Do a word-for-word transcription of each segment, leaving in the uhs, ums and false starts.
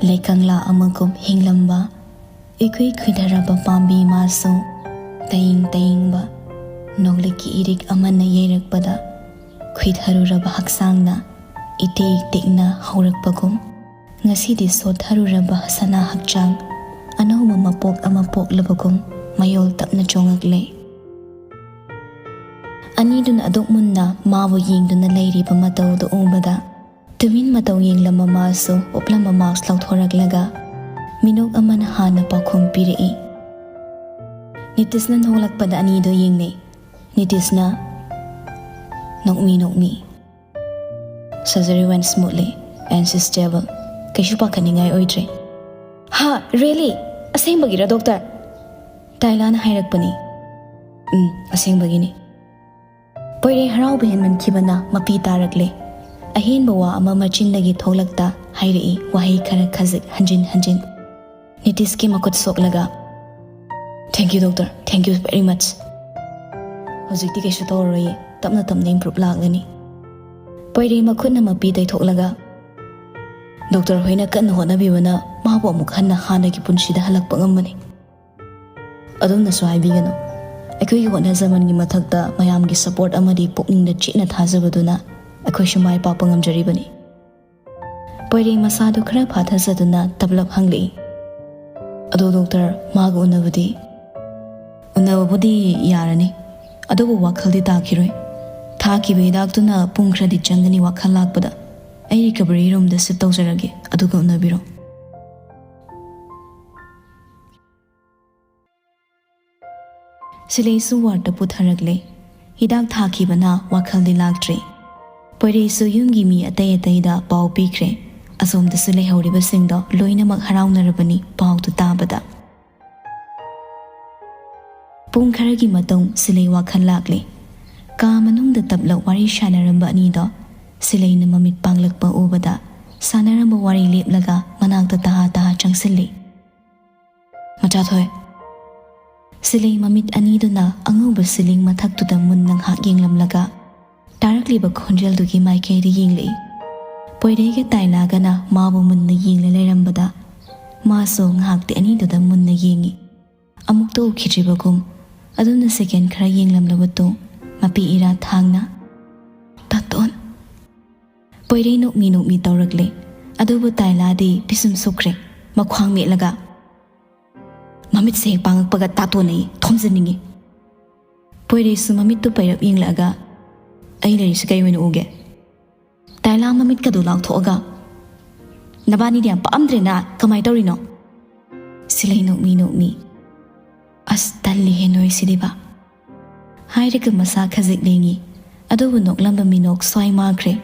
ꯂꯩꯀꯪꯂꯥ ꯑꯃꯒꯨꯝ ꯍꯤꯡꯂꯝꯕ ꯏꯈꯨꯏ ꯈꯨꯏꯊꯔꯕ ꯄꯥꯝꯕꯤ ꯃꯥꯁꯨ ꯇꯌꯤꯡ ꯇꯌꯤꯡꯕ ꯅꯣꯡꯂꯤꯛꯀꯤ ꯏꯔꯤꯛ ꯑꯃꯅ ꯌꯩꯔꯛꯄꯗ ꯈꯨꯏꯊꯔꯨꯔꯕ ꯍꯛꯆꯥꯡꯅ ꯏꯇꯦꯛ ꯇꯦꯛꯅ ꯍꯧꯔꯛꯄꯒꯨꯝ, ꯉꯁꯤꯗꯤ ꯁꯣꯠꯊꯔꯨꯔꯕ ꯁꯅꯥ ꯍꯛꯆꯥꯡ ꯑꯅꯧꯕ ꯃꯄꯣꯛ ꯑꯃ ꯄꯣꯛꯂꯕꯒꯨꯝ ꯃꯌꯣꯜ ꯇꯞꯅ ꯆꯣꯡꯉꯛꯂꯦ꯫ ꯑꯅꯤꯗꯨꯅ ꯑꯗꯨꯛ ꯃꯨꯟꯅ ꯃꯥꯕꯨ ꯌꯦꯡꯗꯨꯅ ꯂꯩꯔꯤꯕ ꯃꯇꯧꯗꯨ ꯎꯕꯗ ꯇꯨꯃꯤꯟ ꯃꯇꯧ ꯌꯦꯡꯂꯝꯕ ꯃꯥꯁꯨ ꯎꯞꯂꯝꯕ ꯃꯥꯛꯁ ꯂꯧꯊꯣꯔꯛꯂꯒ ꯃꯤꯅꯣꯛ ꯑꯃꯅ ꯍꯥꯟꯅ ꯄꯥꯎꯈꯨꯝ ꯄꯤꯔꯛꯏ꯫ ꯅꯤꯇꯤꯁꯅ ꯅꯣꯛꯂꯛꯄꯗ ꯑꯅꯤꯗꯨ ꯌꯦꯡꯅꯩ꯫ ꯅꯤꯇꯤꯁꯅ ꯅꯣꯛꯃꯤ ꯅꯣꯛꯃꯤ, "Surgery went smoothly and she's stable. ꯀꯩꯁꯨ ꯄꯥꯈꯠꯅꯤꯡꯉꯥꯏ ꯑꯣꯏꯗ꯭ꯔꯦ꯫" "ꯍꯥ, really? ꯑꯁꯦꯡꯕꯒꯤꯔ, ꯗꯣꯛꯇꯔ?" ꯇꯥꯏꯂꯥꯅ ꯍꯥꯏꯔꯛꯄꯅꯤ꯫ "ꯎꯝ, ꯑꯁꯦꯡꯕꯒꯤꯅꯤ꯫" ꯄꯣꯏꯔꯩ ꯍꯔꯥꯎꯕ ꯍꯦꯟꯃꯟꯈꯤꯕꯅ ꯃꯄꯤ ꯇꯥꯔꯛꯂꯦ꯫ ꯑꯍꯦꯟꯕ ꯋꯥ ꯑꯃ ꯃꯆꯤꯟꯗꯒꯤ ꯊꯣꯛꯂꯛꯇ ꯍꯥꯏꯔꯛꯏ, ꯋꯥꯍꯩ ꯈꯔ ꯈꯖꯤꯛ ꯍꯟꯖꯤꯟ ꯍꯟꯖꯤꯟ꯫ ꯅꯤꯇꯤꯁꯀꯤ ꯃꯈꯨꯠ ꯁꯣꯛꯂꯒ, "Thank you, doctor. Thank you very much. ꯍꯧꯖꯤꯛꯇꯤ ꯀꯩꯁꯨ ꯇꯧꯔꯔꯣꯏꯌꯦ꯫ ꯇꯞꯅ ꯇꯞꯅ improve ꯂꯥꯛꯂꯅꯤ꯫" ꯄꯣꯏꯔꯩ ꯃꯈꯨꯠꯅ ꯃꯄꯤ ꯇꯩꯊꯣꯛꯂꯒ, "ꯗꯣꯛꯇꯔ ꯍꯣꯏꯅ ꯀꯟꯅ ꯍꯣꯠꯅꯕꯤꯕꯅ ꯃꯥꯕꯨ ꯑꯃꯨꯛ ꯍꯟꯅ ꯍꯥꯟꯅꯒꯤ ꯄꯨꯟꯁꯤꯗ ꯍꯜꯂꯛꯄ ꯉꯝꯕꯅꯤ꯫" "ꯑꯗꯣꯝꯅꯁꯨ ꯍꯥꯏꯕꯤꯒꯅꯨ꯫ ꯑꯩꯈꯣꯏꯒꯤ ꯍꯣꯠꯅꯖꯃꯟꯒꯤ ꯃꯊꯛꯇ ꯃꯌꯥꯝꯒꯤ support ꯑꯃꯗꯤ ꯄꯨꯛꯅꯤꯡꯗ ꯆꯦꯠꯅ ꯊꯥꯖꯕꯗꯨꯅ ꯑꯩꯈꯣꯏꯁꯨ ꯃꯥꯏ ꯄꯥꯛꯄ ꯉꯝꯖꯔꯤꯕꯅꯤ꯫" ꯄꯣꯏꯔꯩ ꯃꯁꯥꯗꯨ ꯈꯔ ꯐꯥꯊꯖꯗꯨꯅ ꯇꯞꯂꯞ ꯍꯪꯂꯛꯏ, "ꯑꯗꯣ ꯗꯣꯛꯇꯔ, ꯃꯥꯒ ꯎꯅꯕꯗꯤ?" "ꯎꯅꯕꯕꯨꯗꯤ ꯌꯥꯔꯅꯤ, ꯑꯗꯨꯕꯨ ꯋꯥꯈꯜꯗꯤ ꯇꯥꯈꯤꯔꯣꯏ꯫ ꯊꯥꯈꯤꯕ ꯍꯤꯗꯥꯛꯇꯨꯅ ꯄꯨꯡ ꯈꯔꯗꯤ ꯆꯪꯒꯅꯤ ꯋꯥꯈꯜ ꯂꯥꯛꯄꯗ꯫ ꯑꯩ recovery roomꯗ shift ꯇꯧꯖꯔꯒꯦ, ꯑꯗꯨꯒ ꯎꯅꯕꯤꯔꯣ꯫" ꯁꯤꯂꯩꯁꯨ wardꯇ ꯄꯨꯊꯔꯛꯂꯦ꯫ ꯍꯤꯗꯥꯛ ꯊꯥꯈꯤꯕꯅ ꯋꯥꯈꯜꯗꯤ ꯂꯥꯛꯇ꯭ꯔꯦ꯫ ꯄꯣꯏꯔꯩꯁꯨ ꯌꯨꯝꯒꯤ ꯃꯤ ꯑꯇꯩ ꯑꯇꯩꯗ ꯄꯥꯎ ꯄꯤꯈ꯭ꯔꯦ꯫ ꯑꯁꯣꯝꯗꯁꯨ ꯂꯩꯍꯧꯔꯤꯕꯁꯤꯡꯗꯣ ꯂꯣꯏꯅꯃꯛ ꯍꯔꯥꯎꯅꯔꯕꯅꯤ ꯄꯥꯎꯗꯨ ꯇꯥꯕꯗ꯫ ꯄꯨꯡ ꯈꯔꯒꯤ ꯃꯇꯨꯡ ꯁꯤꯂꯩ ꯋꯥꯈꯜ ꯂꯥꯛꯂꯦ꯫ ꯀꯥ ꯃꯅꯨꯡꯗ ꯇꯞꯂꯞ ꯋꯥꯔꯤ ꯁꯥꯟꯅꯔꯝꯕ ꯑꯅꯤꯗꯣ ꯁꯤꯂꯩꯅ ꯃꯃꯤꯠ ꯄꯥꯡꯂꯛꯄ ꯎꯕꯗ ꯁꯥꯟꯅꯔꯝꯕ ꯋꯥꯔꯤ ꯂꯦꯞꯂꯒ ꯃꯅꯥꯛꯇ ꯇꯍꯥ ꯇꯍꯥ ꯆꯪꯁꯤꯜꯂꯤ꯫ "ꯃꯆꯥꯊꯣꯏ꯫" ꯁꯤꯂꯩ ꯃꯃꯤꯠ ꯑꯅꯤꯗꯨꯅ ꯑꯉꯧꯕ ceiling ꯃꯊꯛꯇꯨꯗ ꯃꯨꯟꯅ ꯉꯥꯏꯍꯥꯛ ꯌꯦꯡꯂꯝꯂꯒ ꯇꯥꯔꯛꯂꯤꯕ ꯈꯣꯟꯖꯦꯜꯗꯨꯒꯤ ꯃꯥꯏꯀꯩꯗ ꯌꯦꯡꯂꯛꯏ꯫ ꯄꯣꯏꯔꯩꯒ ꯇꯥꯏꯂꯥꯒꯅ ꯃꯥꯕꯨ ꯃꯨꯟꯅ ꯌꯦꯡꯂ ꯂꯩꯔꯝꯕꯗ ꯃꯥꯁꯨ ꯉꯥꯏꯍꯥꯛꯇꯤ ꯑꯅꯤꯗꯨꯗ ꯃꯨꯟꯅ ꯌꯦꯡꯉꯤ꯫ ꯑꯃꯨꯛꯇ ꯎꯈꯤꯗ꯭ꯔꯤꯕꯒꯨꯝ꯫ ꯑꯗꯨꯝꯅ ꯁꯦꯀꯦꯟ ꯈꯔ ꯌꯦꯡꯂꯝꯂꯕ ꯇꯨꯡ ꯃꯄꯤ ꯏꯔꯥ ꯊꯥꯡꯅ, "ꯇꯥꯇꯣꯟ!" ꯄꯣꯏꯔꯩ ꯅꯣꯛꯃꯤ ꯅꯣꯛꯃꯤ ꯇꯧꯔꯛꯂꯦ꯫ ꯑꯗꯨꯕꯨ ꯇꯥꯏꯂꯥꯗꯤ ꯄꯤꯁꯨꯝ ꯁꯨꯛꯈ꯭ꯔꯦ, ꯃꯈ꯭ꯋꯥꯡ ꯃꯦꯠꯂꯒ, "ꯃꯃꯤꯠꯁꯦ ꯍꯦꯛ ꯄꯥꯡꯉꯛꯄꯒ ꯇꯥꯇꯣꯟ ꯑꯩ ꯊꯣꯝꯖꯅꯤꯡꯉꯤ!" ꯄꯣꯏꯔꯩꯁꯨ ꯃꯃꯤꯠꯇꯨ ꯄꯩꯔꯞ ꯌꯦꯡꯂꯛꯑꯒ, "ꯑꯩ ꯂꯩꯔꯤꯁꯤ ꯀꯩ ꯑꯣꯏꯅ ꯎꯒꯦ?" ꯇꯥꯏꯂꯥ ꯃꯃꯤꯠꯀꯗꯨ ꯂꯥꯎꯊꯣꯛꯑꯒ, "ꯅꯕꯥꯅꯤꯗꯤ ꯌꯥꯝ ꯄꯥꯝꯗ꯭ꯔꯦꯅ, ꯀꯃꯥꯏ ꯇꯧꯔꯤꯅꯣ?" ꯁꯤꯂꯩ ꯅꯣꯛꯃꯤ ꯅꯣꯛꯃꯤ, "ꯑꯁ, ꯇꯜꯂꯤꯍꯦ ꯅꯣꯏꯁꯤꯗꯤꯕ!" ꯍꯥꯏꯔꯒ ꯃꯁꯥ ꯈꯖꯤꯛ ꯂꯦꯡꯉꯤ꯫ ꯑꯗꯨꯕꯨ ꯅꯣꯛꯂꯝꯕ ꯃꯤꯅꯣꯛ ꯁ꯭ꯋꯥꯏ ꯃꯥꯡꯈ꯭ꯔꯦ꯫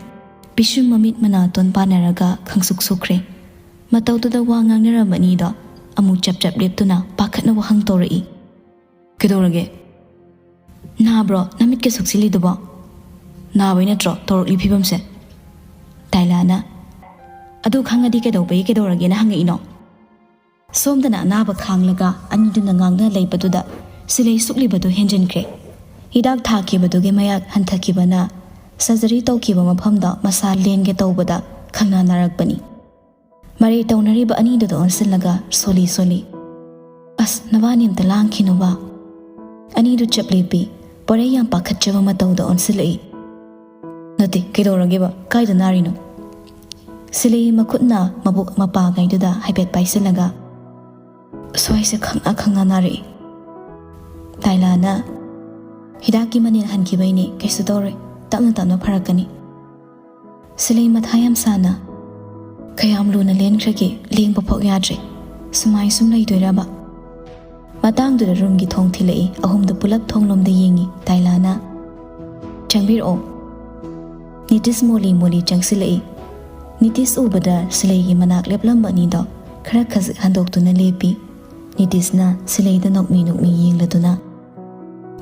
ꯄꯤꯁꯨꯝ ꯃꯃꯤꯠ ꯃꯅꯥꯇꯣꯟ ꯄꯥꯟꯅꯔꯒ ꯈꯪꯁꯨꯛ ꯁꯨꯛꯈ꯭ꯔꯦ꯫ ꯃꯇꯧꯗꯨꯗ ꯋꯥ ꯉꯥꯡꯅꯔꯝꯕ ꯑꯅꯤꯗꯣ ꯑꯃꯨꯛ ꯆꯞ ꯆꯞ ꯂꯦꯞꯇꯨꯅ ꯄꯥꯈꯠꯅ ꯋꯥꯍꯪ ꯇꯧꯔꯛꯏ꯫ "ꯀꯩꯗꯧꯔꯒꯦ? ꯅꯥꯕ꯭ꯔꯣ ꯅꯃꯤꯠꯀ ꯁꯨꯛꯁꯤꯜꯂꯤꯗꯨꯕꯣ? ꯅꯥꯕꯩ ꯅꯠꯇ꯭ꯔꯣ ꯇꯧꯔꯛꯂꯤ ꯐꯤꯕꯝꯁꯦ?" ꯇꯥꯏꯂꯥꯅ, "ꯑꯗꯨ ꯈꯪꯉꯗꯤ ꯀꯩꯗꯧꯕꯒꯤ ꯀꯩꯗꯧꯔꯒꯦꯅ ꯍꯪꯉꯛꯏꯅꯣ?" ꯁꯣꯝꯗꯅ ꯑꯅꯥꯕ ꯈꯥꯡꯂꯒ ꯑꯅꯤꯗꯨꯅ ꯉꯥꯡꯅ ꯂꯩꯕꯗꯨꯗ ꯁꯤꯂꯩ ꯁꯨꯛꯂꯤꯕꯗꯨ ꯍꯦꯟꯖꯤꯟꯈ꯭ꯔꯦ꯫ ꯍꯤꯗꯥꯛ ꯊꯥꯈꯤꯕꯗꯨꯒꯤ ꯃꯌꯥꯛ ꯍꯟꯊꯈꯤꯕꯅ ꯁꯔꯖꯔꯤ ꯇꯧꯈꯤꯕ ꯃꯐꯝꯗ ꯃꯁꯥ ꯂꯦꯟꯒꯦ ꯇꯧꯕꯗ ꯈꯪꯅ ꯅꯥꯔꯛꯄꯅꯤ꯫ ꯃꯔꯩ ꯇꯧꯅꯔꯤꯕ ꯑꯅꯤꯗꯨꯗ ꯑꯣꯟꯁꯤꯜꯂꯒ ꯁꯣꯜꯂꯤ ꯁꯣꯜꯂꯤ, "ꯑꯁ, ꯅꯕꯥꯅꯤ ꯑꯝꯇ ꯂꯥꯡꯈꯤꯅꯨꯕ!" ꯑꯅꯤꯗꯨ ꯆꯞ ꯂꯦꯞꯄꯤ꯫ ꯄꯣꯔꯩ ꯌꯥꯝ ꯄꯥꯈꯠꯆꯕ ꯃꯇꯧꯗ ꯑꯣꯟꯁꯤꯜꯂꯛꯏ꯫ "ꯅꯠꯇꯦ, ꯀꯩꯗꯧꯔꯒꯦꯕ? ꯀꯥꯏꯗ ꯅꯥꯔꯤꯅꯣ?" ꯁꯤꯂꯩ ꯃꯈꯨꯠꯅ ꯃꯕꯨꯛ ꯃꯄꯥꯒꯩꯗꯨꯗ ꯍꯥꯏꯐꯦꯠ ꯄꯥꯏꯁꯤꯜꯂꯒ, "ꯁ꯭ꯋꯥꯏꯁꯦ ꯈꯪꯅ ꯈꯪꯅ ꯅꯥꯔꯛꯏ꯫" ꯇꯥꯏꯂꯥꯅ, "ꯍꯤꯗꯥꯛꯀꯤ ꯃꯅꯤꯜ ꯍꯟꯈꯤꯕꯩꯅꯦ, ꯀꯩꯁꯨ ꯇꯧꯔꯣꯏ, ꯇꯞꯅ ꯇꯞꯅ ꯐꯔꯛꯀꯅꯤ꯫" ꯁꯤꯂꯩ ꯃꯊꯥ ꯌꯥꯝ ꯁꯥꯅ, "ꯀꯌꯥꯝ ꯂꯨꯅ ꯂꯦꯟꯈ꯭ꯔꯒꯦ, ꯂꯦꯡꯕ ꯐꯥꯎ ꯌꯥꯗ꯭ꯔꯦ, ꯁꯨꯃꯥꯏ ꯁꯨꯝ ꯂꯩꯗꯣꯏꯔꯕ?" ꯃꯇꯥꯡꯗꯨꯗ ꯔꯨꯝꯒꯤ ꯊꯣꯡ ꯊꯤꯜꯂꯛꯏ꯫ ꯑꯍꯨꯝꯗꯨ ꯄꯨꯂꯞ ꯊꯣꯡꯂꯣꯝꯗ ꯌꯦꯡꯉꯤ꯫ ꯇꯥꯏꯂꯥꯅ, "ꯆꯪꯕꯤꯔꯛꯑꯣ꯫" ꯅꯤꯇꯤꯁ ꯃꯣꯂꯤ ꯃꯣꯂꯤ ꯆꯪꯁꯤꯜꯂꯛꯏ꯫ ꯅꯤꯇꯤꯁ ꯎꯕꯗ ꯁꯤꯂꯩꯒꯤ ꯃꯅꯥꯛ ꯂꯦꯞꯂꯝꯕ ꯑꯅꯤꯗꯣ ꯈꯔ ꯈꯖꯤꯛ ꯍꯟꯗꯣꯛꯇꯨꯅ ꯂꯦꯞꯄꯤ꯫ ꯅꯤꯇꯤꯁꯅ ꯁꯤꯂꯩꯗ ꯅꯣꯛꯃꯤ ꯅꯣꯛꯃꯤ ꯌꯦꯡꯂꯗꯨꯅ,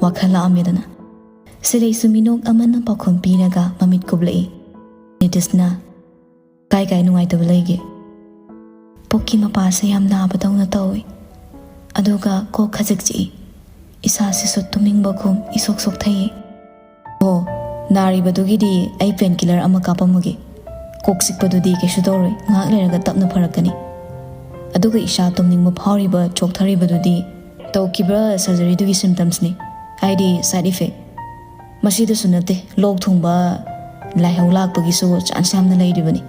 "ꯋꯥꯈꯜ ꯂꯥꯛꯑꯝꯃꯦꯗꯅ?" ꯁꯤꯂꯩꯁꯨ ꯃꯤꯅꯣꯛ ꯑꯃꯅ ꯄꯥꯎꯈꯨꯝ ꯄꯤꯔꯒ ꯃꯃꯤꯠ ꯀꯨꯞꯂꯛꯏ꯫ ꯅꯤꯇꯤꯁꯅ, "ꯀꯥꯏ ꯀꯥꯏ ꯅꯨꯡꯉꯥꯏꯇꯕ ꯂꯩꯒꯦ?" "ꯄꯨꯛꯀꯤ ꯃꯄꯥꯁꯦ ꯌꯥꯝ ꯅꯥꯕꯗꯧꯅ ꯇꯧꯏ, ꯑꯗꯨꯒ ꯀꯣꯛ ꯈꯖꯤꯛ ꯆꯤꯛꯏ꯫ ꯏꯁꯥꯁꯤꯁꯨ ꯇꯨꯝꯅꯤꯡꯕꯒꯨꯝ ꯏꯁꯣꯛ ꯁꯣꯛꯊꯩꯌꯦ꯫" "ꯑꯣ, ꯅꯥꯔꯤꯕꯗꯨꯒꯤꯗꯤ ꯑꯩ ꯄꯦꯟ ꯀꯤꯂꯔ ꯑꯃ ꯀꯥꯞꯄꯝꯃꯒꯦ꯫ ꯀꯣꯛ ꯆꯤꯛꯄꯗꯨꯗꯤ ꯀꯩꯁꯨ ꯇꯧꯔꯣꯏ, ꯉꯥꯏꯍꯥꯛ ꯂꯩꯔꯒ ꯇꯞꯅ ꯐꯔꯛꯀꯅꯤ꯫ ꯑꯗꯨꯒ ꯏꯁꯥ ꯇꯨꯝꯅꯤꯡꯕ ꯐꯥꯎꯔꯤꯕ, ꯆꯣꯛꯊꯔꯤꯕꯗꯨꯗꯤ ꯇꯧꯈꯤꯕ surgeryꯗꯨꯒꯤ symptomsꯅꯤ, ꯍꯥꯏꯗꯤ side effect꯫ ꯃꯁꯤꯗꯁꯨ ꯅꯠꯇꯦ, ꯂꯣꯛ ꯊꯨꯡꯕ, ꯂꯥꯏꯍꯧ ꯂꯥꯛꯄꯒꯤꯁꯨ chance ꯌꯥꯝꯅ ꯂꯩꯔꯤꯕꯅꯤ꯫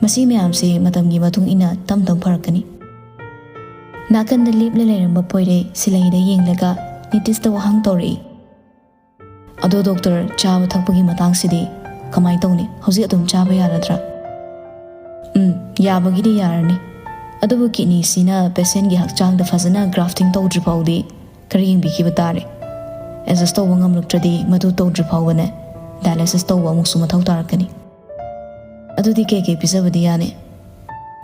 ꯃꯁꯤ ꯃꯌꯥꯝꯁꯦ ꯃꯇꯝꯒꯤ ꯃꯇꯨꯡ ꯏꯟꯅ ꯇꯞ ꯇꯞ ꯐꯔꯛꯀꯅꯤ꯫ ꯅꯥꯀꯟꯗ ꯂꯦꯞꯂ ꯂꯩꯔꯝꯕ ꯄꯣꯏꯔꯩ ꯁꯤꯂꯩꯗ ꯌꯦꯡꯂꯒ ꯅꯤꯇꯤꯁꯇ ꯋꯥꯍꯪ ꯇꯧꯔꯛꯏ꯫ "ꯑꯗꯣ ꯗꯣꯛꯇꯔ, ꯆꯥꯕ ꯊꯛꯄꯒꯤ ꯃꯇꯥꯡꯁꯤꯗꯤ ꯀꯃꯥꯏꯅ ꯇꯧꯅꯤ? ꯍꯧꯖꯤꯛ ꯑꯗꯨꯝ ꯆꯥꯕ ꯌꯥꯔꯗ꯭ꯔꯥ?" "ꯎꯝ, ꯌꯥꯕꯒꯤꯗꯤ ꯌꯥꯔꯅꯤ꯫ ꯑꯗꯨꯕꯨ kidneyꯁꯤꯅ patientꯀꯤ ꯍꯛꯆꯥꯡꯗ ꯐꯖꯅ grafting ꯇꯧꯗ꯭ꯔꯤ ꯐꯥꯎꯗꯤ ꯈꯔ ꯌꯦꯡꯕꯤꯈꯤꯕ ꯇꯥꯔꯦ꯫ Adjust ꯇꯧꯕ ꯉꯝꯂꯛꯇ꯭ꯔꯗꯤ ꯃꯗꯨ ꯇꯧꯗ꯭ꯔꯤ ꯐꯥꯎꯕꯅꯦ dialysis ꯇꯧꯕ ꯑꯃꯨꯛꯁꯨ ꯃꯊꯧ ꯇꯥꯔꯛꯀꯅꯤ꯫" "ꯑꯗꯨꯗꯤ ꯀꯩ ꯀꯩ ꯄꯤꯖꯕꯗꯤ ꯌꯥꯅꯤ?"